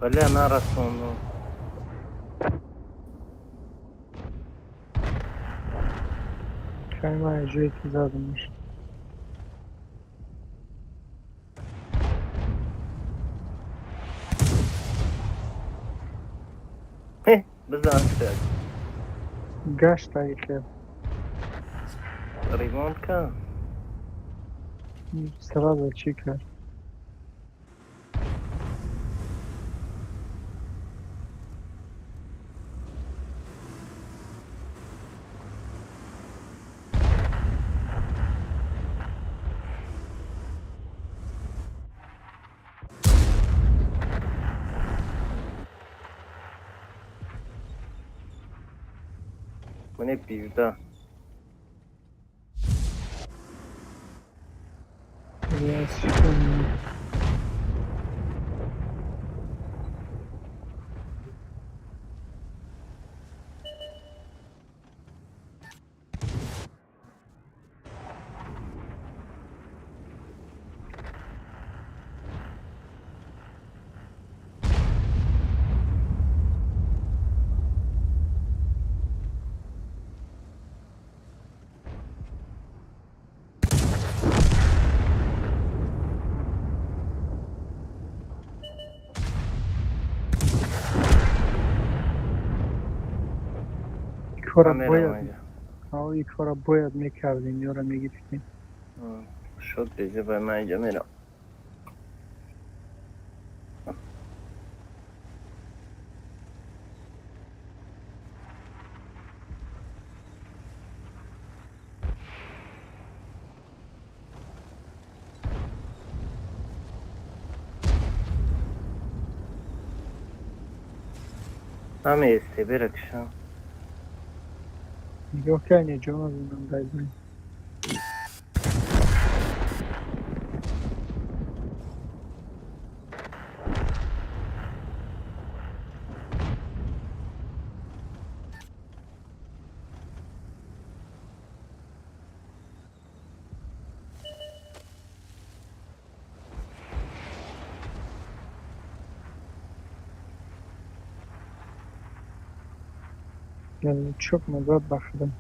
Бля, нарасону. Кайма ҷое ки задамаш. Бизан. Гашт айхел. Ремонт кард. Сразу чӣ кард? Мне пизда. Я секунду. Кора Ман мерам бояд инҷа. И кора бояд мекардем, ёра мегирифтем. Шуд беза бай, ман инҷа мерам. Ҳаме СТБ-ра кишам. Нигоҳ кардем, ҷо мебинам дайбин. Чоп назад бахшидам.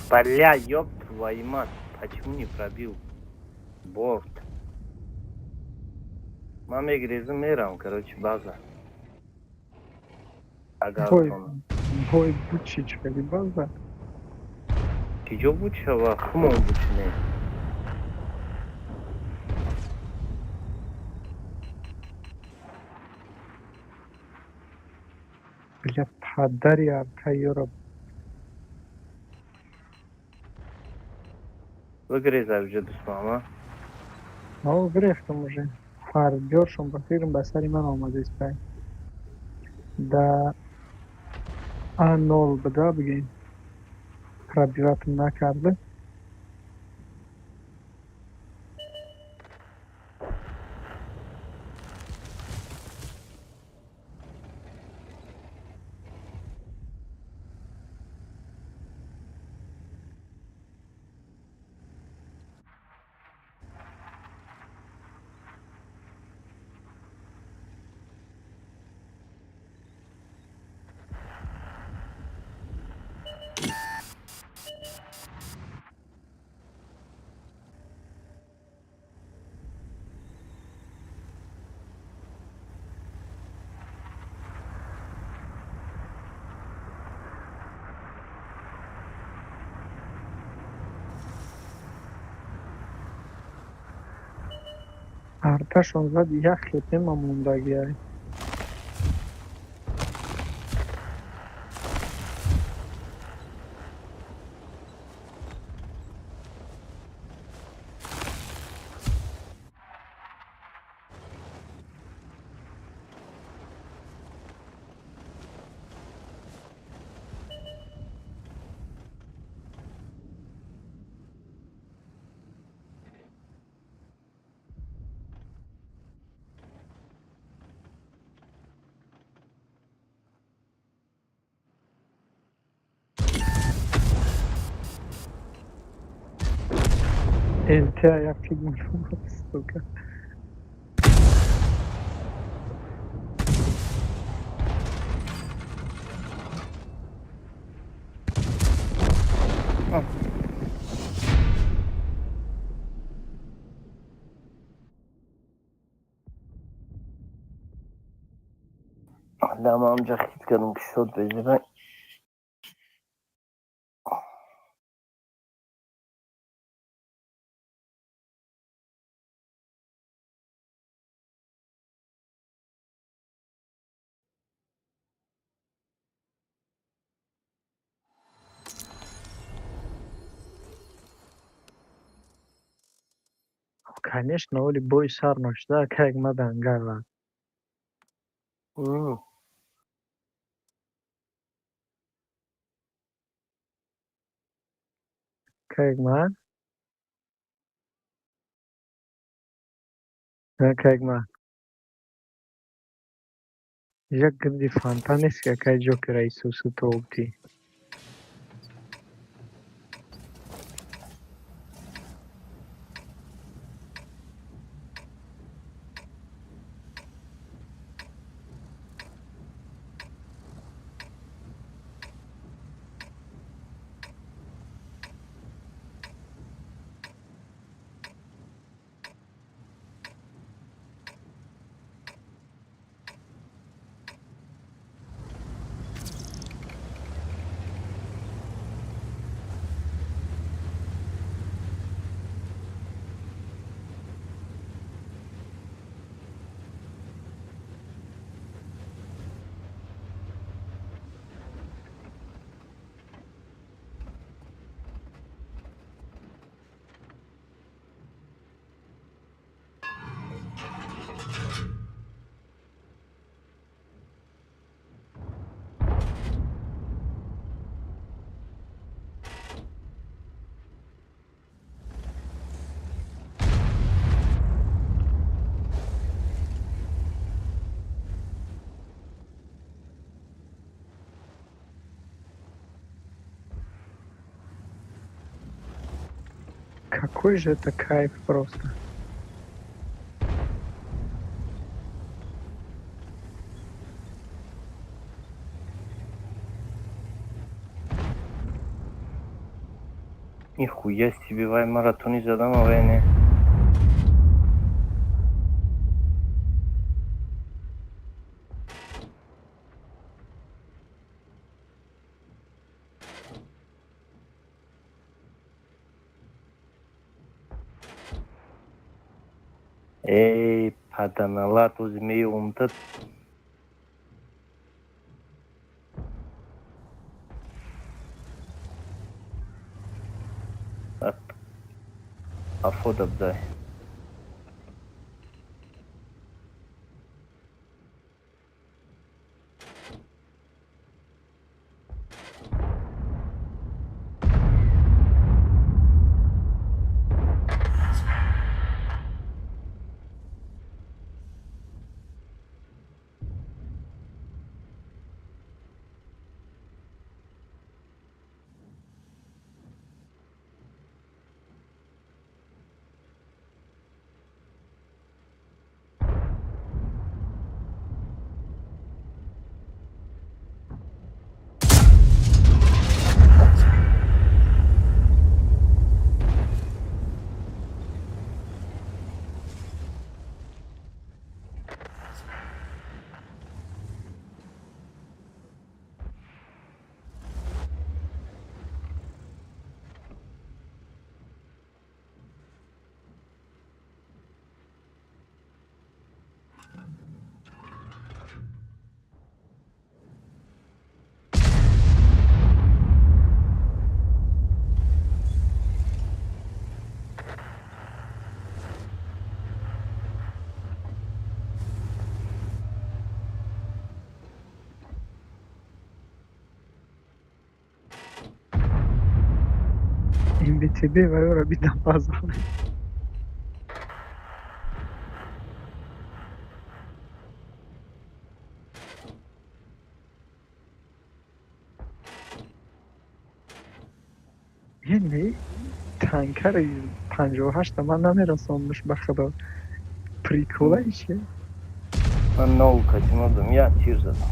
Бля, ёб твою мать, почему не пробил борт? Ман мегрезм, мерам, короче, база. Агар Бой, тон. бой бучи чӣ база? Киҷо буд шава? Хумон буд не? Бля, падари арта ёра. Выгрезай уже, дӯстмама. Ао, гирефтам уже. Фарбёршон ба фикрам ба сари ман омадааст бай. Да А0 буда бигем. Пробивать накарда. Арташон зад, як хетема мондагиай. НТ як филм, сука. Лама ҳамҷа хит кардам, ки шод безира. Конечно, оли бой сар ношда, как мадангала. Как ма? Как ма? Як гирди фонтан нест, ки акай Ҷокера Исусу тообтӣ. Какой же это кайф просто. Нихуя себе, вай маратони задам, а вай не. Эй, паданалат, узми умтат. Афода бдай. МБТБ вайора бидам база. Не? Танкари 58-та ман намерасонмш, ба худо. Приколаи чи? Ман нол катимодам, як тир задам.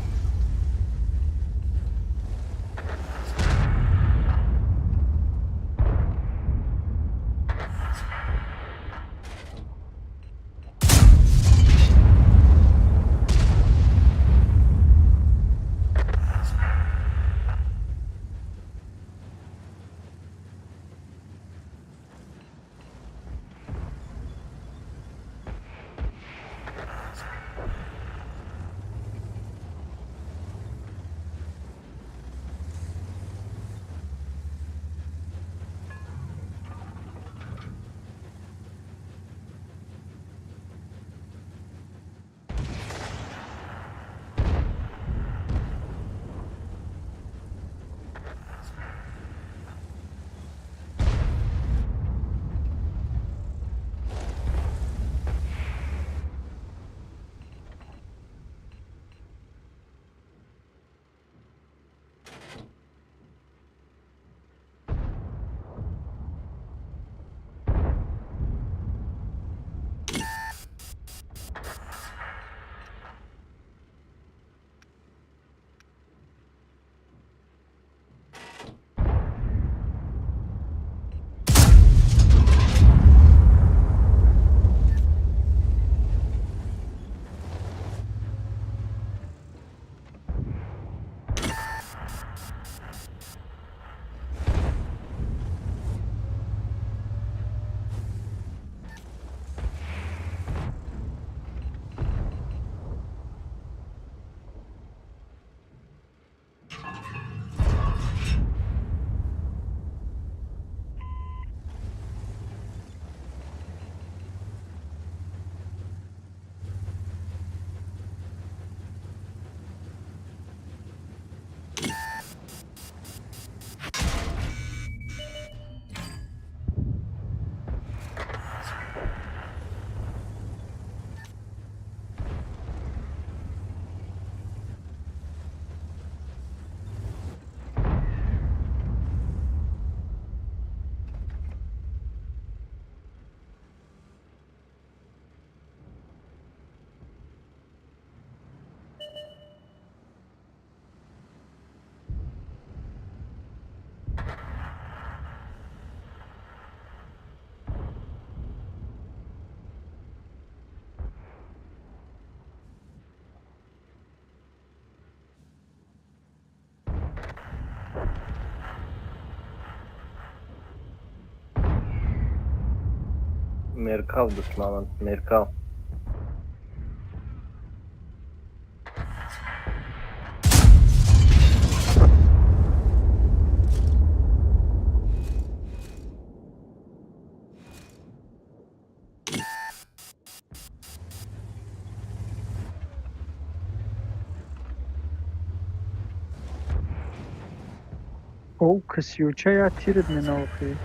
Меркав душмананд, меркав. Оу, касиюча я тирит менаохи.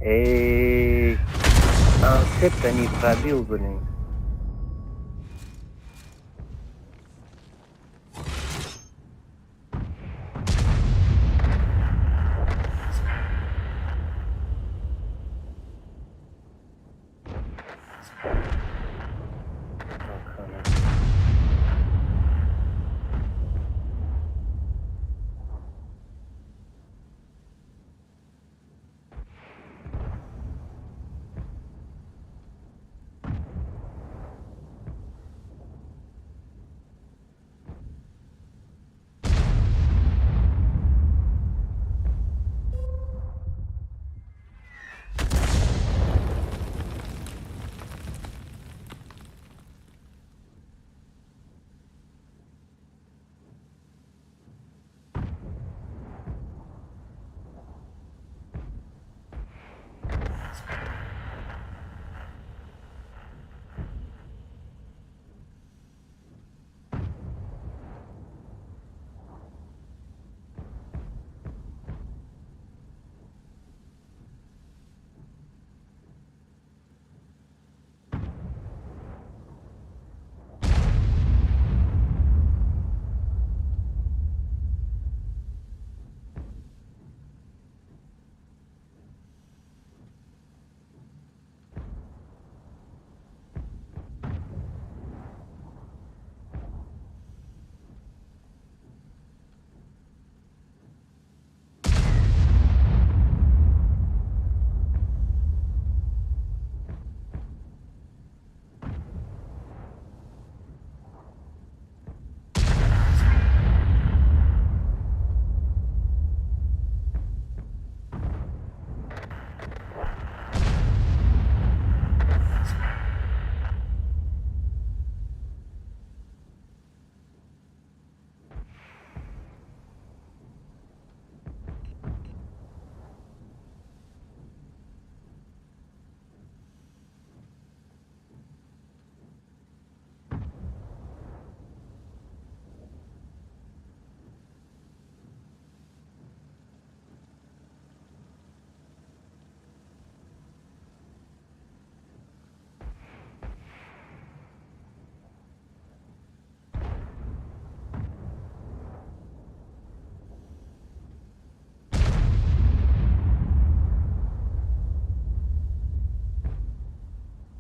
Эй, ансепта не пробил, блин.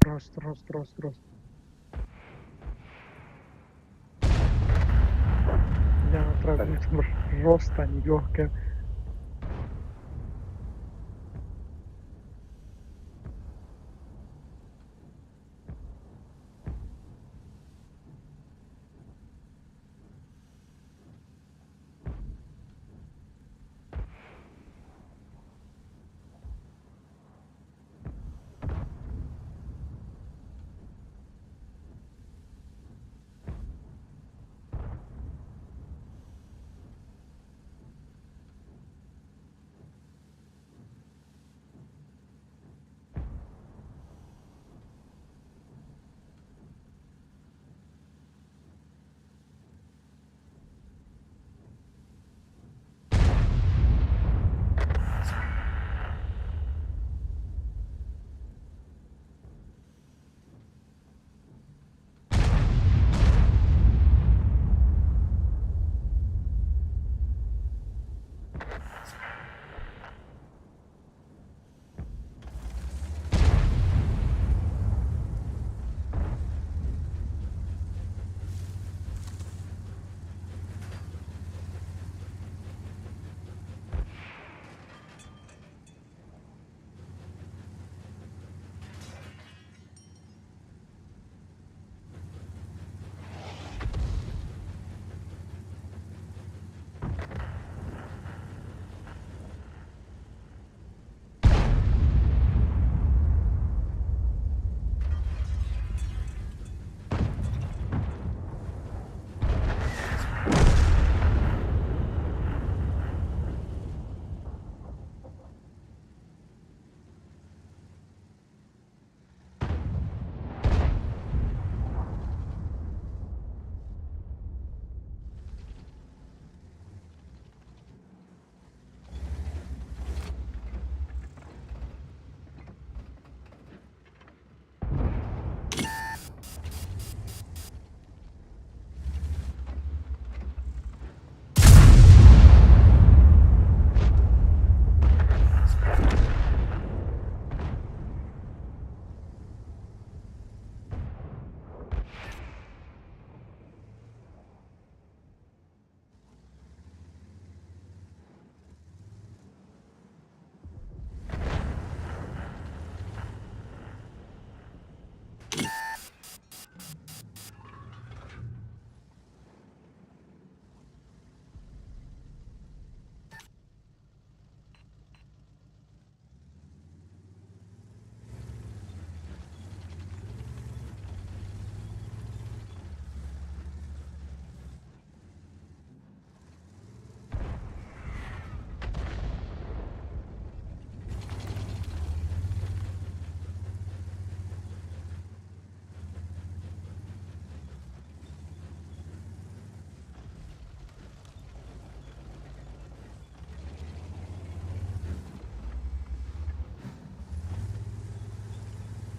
Рост, рост, рост, рост. Я гуфтам, роста нигоҳ кард.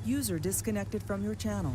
User disconnected from your channel.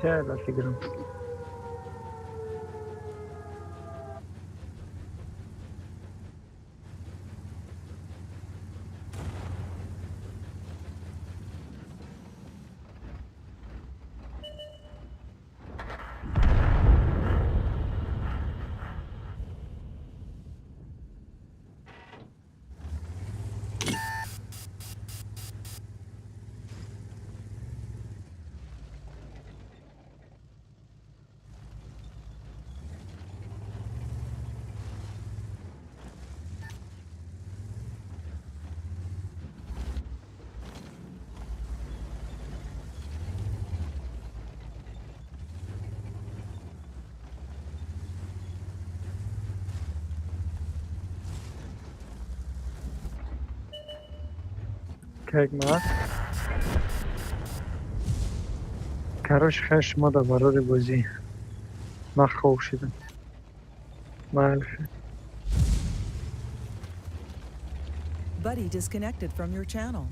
Тела фикрам. Kijk maar. Короче, хай шумо дар барори бозӣ. Ман хоб шудам. Майли. Buddy disconnected from your channel.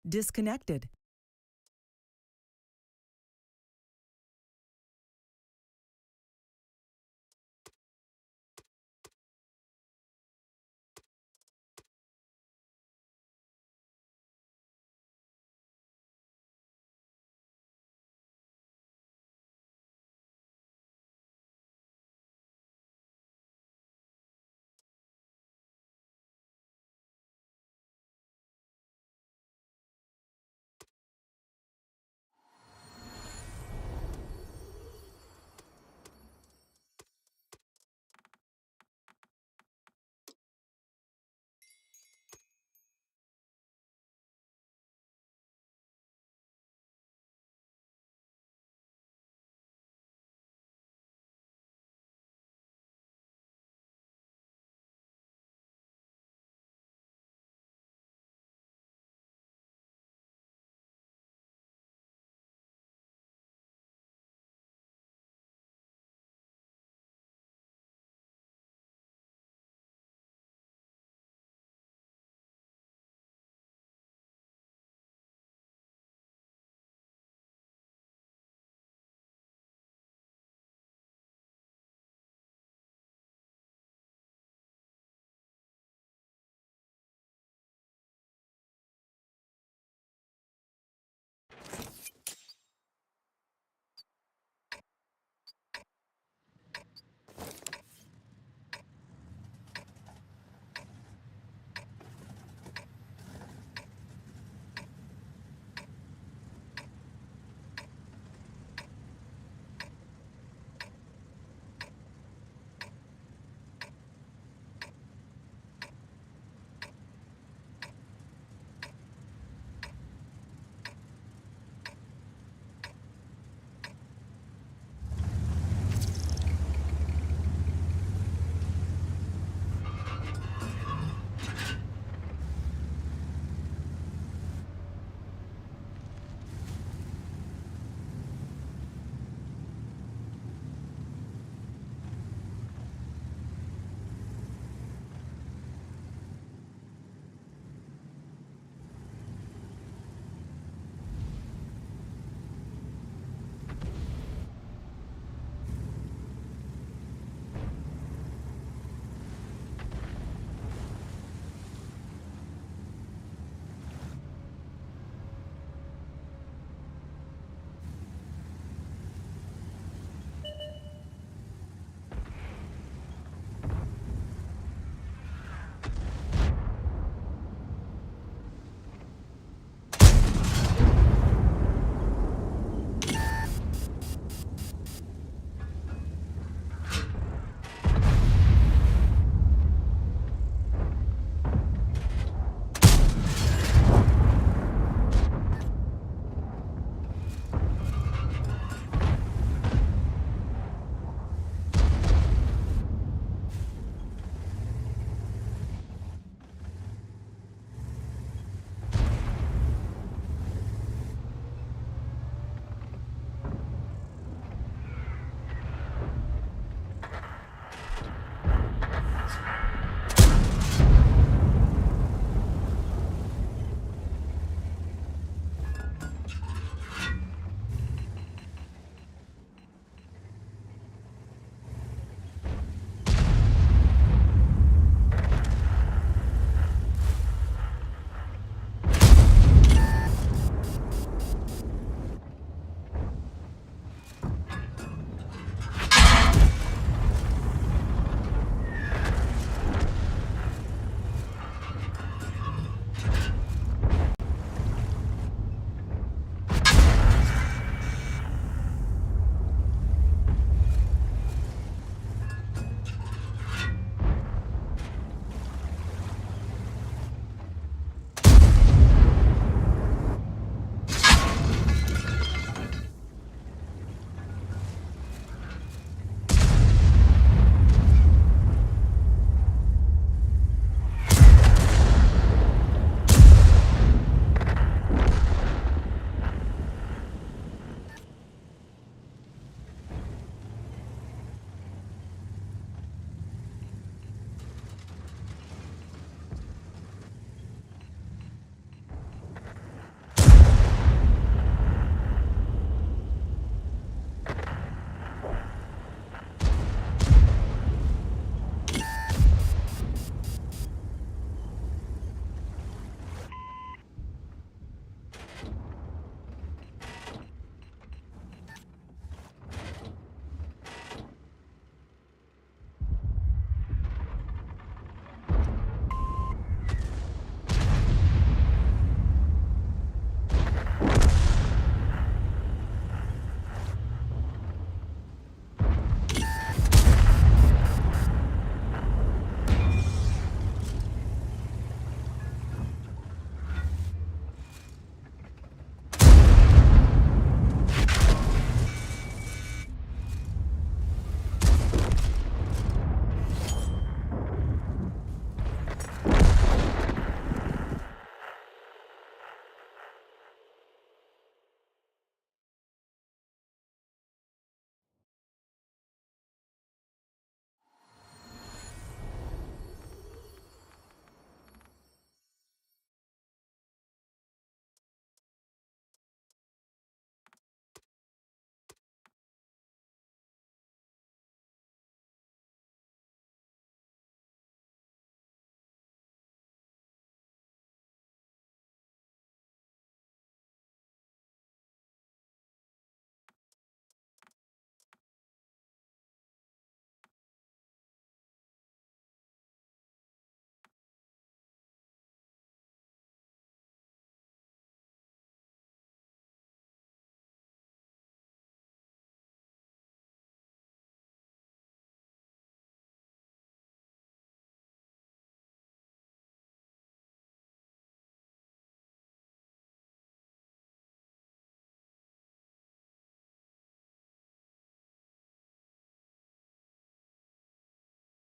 Disconnected.